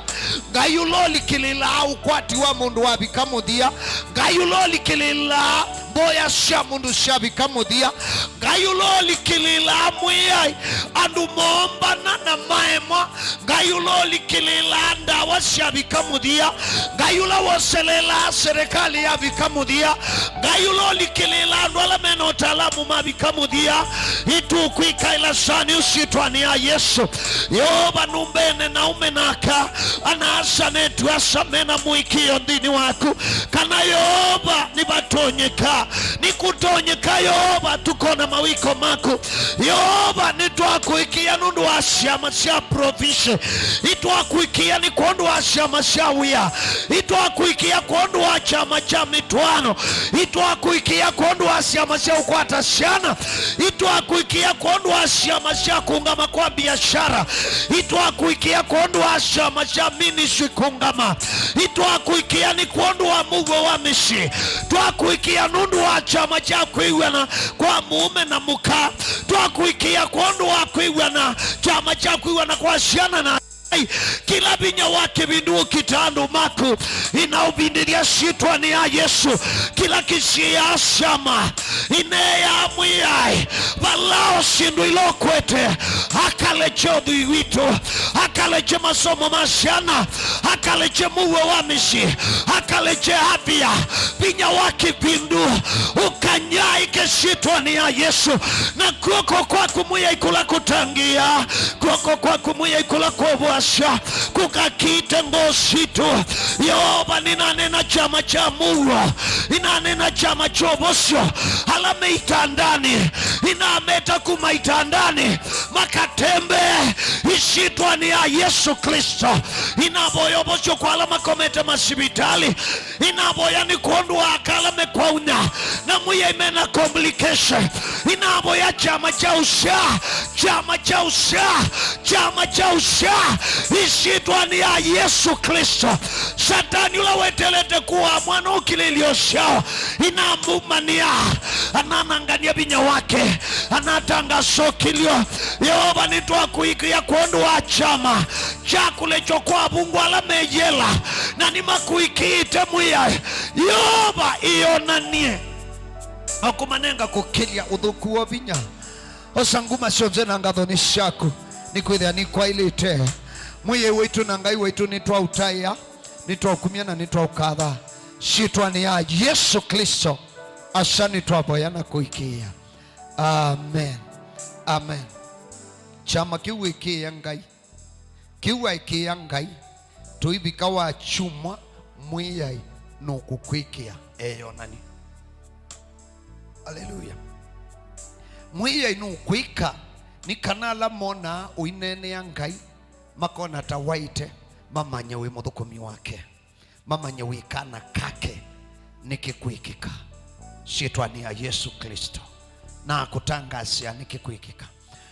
Ngai ũla ũlikĩlĩlaa ũkwati wa mũndũ wavika mũthya, Ngai ũla ũlikĩlĩlaa mboya sya mũndũ syavika mũthya, Ngai ũla ũlikĩlĩlaa Mwĩai andũ moombana na maemwa, Ngai ũla ũlikĩlĩlaa ndawa syavika mũthya, Ngai ũla woselelaa serikali yavika mũthya, Ngai ũla ũlikĩlĩlaa andũ ala mena ũtaalamu mavika mũthya, nĩtũkwĩkaĩla saa nĩ ũsyĩtwanĩ ya Yesũ. Yeova nũmbene na ũmenaka, ana-a-asa na eĩtu-a-asa mena mũĩkĩĩo nthĩnĩ waku, kana Yeova nĩvatonyeka Nĩkũtonyeka, Yeova, tũkona mawĩko maku. Yeova, nĩtwakũĩkĩĩa nũndũ wa syama sya provision. Nĩtwakũĩkĩĩa nĩ kwondũ wa syama sya wĩa. Nĩtwakũĩkĩĩa kwondũ wa kyama kya mĩtwaano. Nĩtwakũĩkĩĩa kwondũ wa syama sya ũkwata syana. Nĩtwakũĩkĩĩa kwondũ wa syama sya kũngama kwa biashara. Nĩtwakũĩkĩĩa kwondũ wa syama sya ministry kũngama. Nĩtwakũĩkĩĩa nĩ kwondũ wa mũuo wa mĩsyĩ. Twakũĩkĩĩa nũndũ wa kyama kya kwĩw'ana kwa mũũme na mũka. Twakũĩkĩĩa kwondũ wa kwĩw'ana, kyama kya kwĩw'ana kwa syana na Ai, kĩla vinya wa kĩvindu ũkita andũ maku, inaũvindĩlya syĩtwanĩ ya Yesũ. Kĩla kĩsiĩĩa syama, ineeaa Mwĩai, valao syĩndũ ila ũkwete, akalekye ũthwii witũ, akalekye masomo ma syana, akalekye mũuo wa mĩsyĩ, akalekye avia, vinya wa kĩvindu, ũkanyaĩke syĩtwanĩ ya Yesũ, na kw'oko kwaku Mwĩai kũla kũtangĩĩa, kw'oko kwaku Mwĩai kũla kũvũasya, kũkakite ngoo sitũ. Yeova, nĩnanena kyama kya mũuo, nĩnanena kyama kya ũvosyo, ala me itandanĩ, nĩnameta kuma itandanĩ, makatembee ĩsyĩtwanĩ ya Yesũ Klĩsto. Nĩnavoya ũvosyo kwa ala makomete masivitalĩ. Nĩnavoya nĩ kwondũ wa aka ala mekwaunya, na Mwĩai mena complication. Nĩnavoya kyama kya ũsyaa, kyama kya ũsyaa, kyama kya ũsyaa, ĩsyĩtwanĩ ya Yesũ Klĩsto. Satani ũla wetelete kũaa mwana ũkilĩlye ũsyao, nĩnamumany'a, ananangany'a vinya wake, anatangasa ũkilyo. Yeova, nĩtwakũĩkĩĩa kwondũ wa kyama kya kũlekywa kwa avungwa ala meyĩela, na nĩmakũĩkĩĩte Mwĩai. Yeova, ĩonany'e na kũmanenga kũkĩlya ũthũku wa vinya. Osa nguma syonthe na ngatho nĩ syaku, nĩkwĩthĩa nĩkwaĩlĩte. Mwĩai waitũ na Ngai waitũ, nĩtwaũtaĩa, nĩtwaũkumya na nĩtwaũkatha syĩtwanĩ ya Yesũ Klĩsto. Aca nĩtwavoya na kũĩkĩĩa. Amen. Amen. Kyama kĩu ĩkĩĩa Ngai. Kĩu waĩkĩĩa Ngai, tũivika wa kyumwa, Mwĩai nũkũkwĩkĩa eyonany'e. Aleluya. Mwĩai nũkwĩka, nĩ kana ala monaa ũineenea Ngai, makona ta waĩte, mamanye wĩ mũthũkũmi wake. Mamanye wĩ kana kake nĩkĩkwĩkĩka syĩtwanĩ ya Yesũ Klĩsto, na akũtangaasya nĩkĩkwĩkĩka.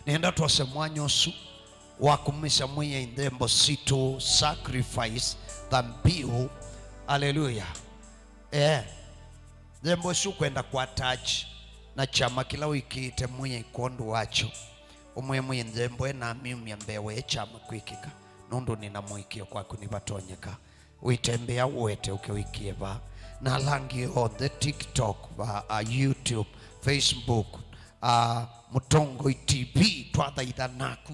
Nĩenda twose mwanya ũsu wa kũmĩsya Mwĩai nthembo sitũ, sacrifice, thambiu. Aleluya. Eh, nthembo ĩsu ũkwenda kũatach na kyama kĩla wĩkĩĩte Mwĩai kwondũ wakyo. Ũmwĩe Mwĩai nthembo ĩnamyumya mbee wa kyama kwĩkĩka, nũndũ nĩna mũĩkĩĩo kwaku nĩvatonyeka. Wĩtembea ũete ũke wĩkĩe vaa. Na ala angĩ onthe, TikTok, va, a, YouTube, Facebook, a, Mũtongoi T V, twathaitha naku.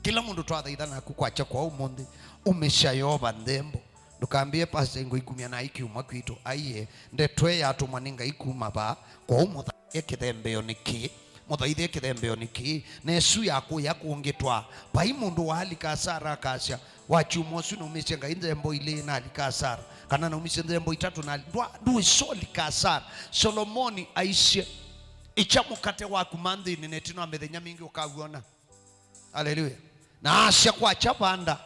Kĩla mũndũ twathaitha naku kwakya kwa ũmũnthĩ, umĩsya Yeova nthembo. Ndũkambĩe, "Pastor, ngũikumya na ikiuma kwitũ." Aiee, ndeto ĩ yatũmwa nĩ Ngai kuma vaa, kwoou mũthaithe kĩthembeonĩ kĩĩ. Mũthaithe kĩthembeonĩ kĩĩ, na ĩsu ya kũya kũngĩtwaa. Vai mũndũ waalika asara akasya, "Wa kyumwa ũsu naumĩsye Ngai nthembo ilĩ nalika asara, kana naumisye nthembo itatũ na ndwa-, ndũĩsolika asara." Solomoni aisye, "Ikya mũkate waku manthĩnĩ, na ĩtina wa mĩthenya mingĩ ũkaw'ona." Aleluya. Na asya, "Kwakya vanda,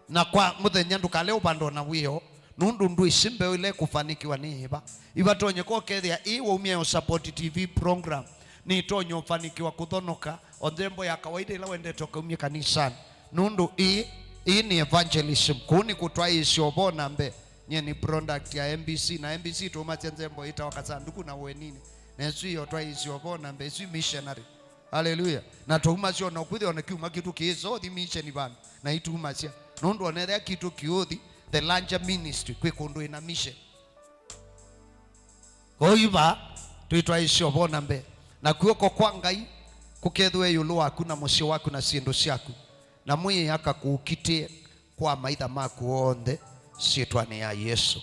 na kwa mũthenya ndũkale ũvanda o na wĩoo, nũndũ ndwĩsĩ mbeũ ĩla ĩkũfanĩkĩwa nĩ ĩva." Ivatonyeka ũkethĩa ĩĩ waumya ya Usapoti T V program nĩtonya ũfanĩkĩwa kũthonoka o nthembo ya kawaida ĩla wendete ũkaumya kanisanĩ, nũndũ ĩĩ, ĩĩ nĩ evangelism. Kũu nĩ kũtwaĩĩsya ũvoo na mbee. Nyie nĩ product ya M B C, na M B C tũumasya nthembo ĩtawa Kasanduku na Ũeninĩ, na ĩsu ĩyo twaĩĩsya ũvoo na mbee, ĩsu ĩ missionary. Aleluya. Na twaumasya ona ũkwĩthĩa ona kyuma kitũ kĩĩsa ũthi mission vandũ, na itumasya. Nũndũ ona ethĩa kitũ kĩũthi, the larger ministry, kwĩ kũndũ ĩna mission. Kwoou iva, twĩtwaĩsye ũvoo na mbee. Na kw'oko kwa Ngai kũkethĩwe ĩũlũ waku na mũsyĩ waku na syĩndũ syaku. Na Mwĩai akakũkitĩe kwa amaitha maku onthe, syĩtwanĩ ya Yesũ.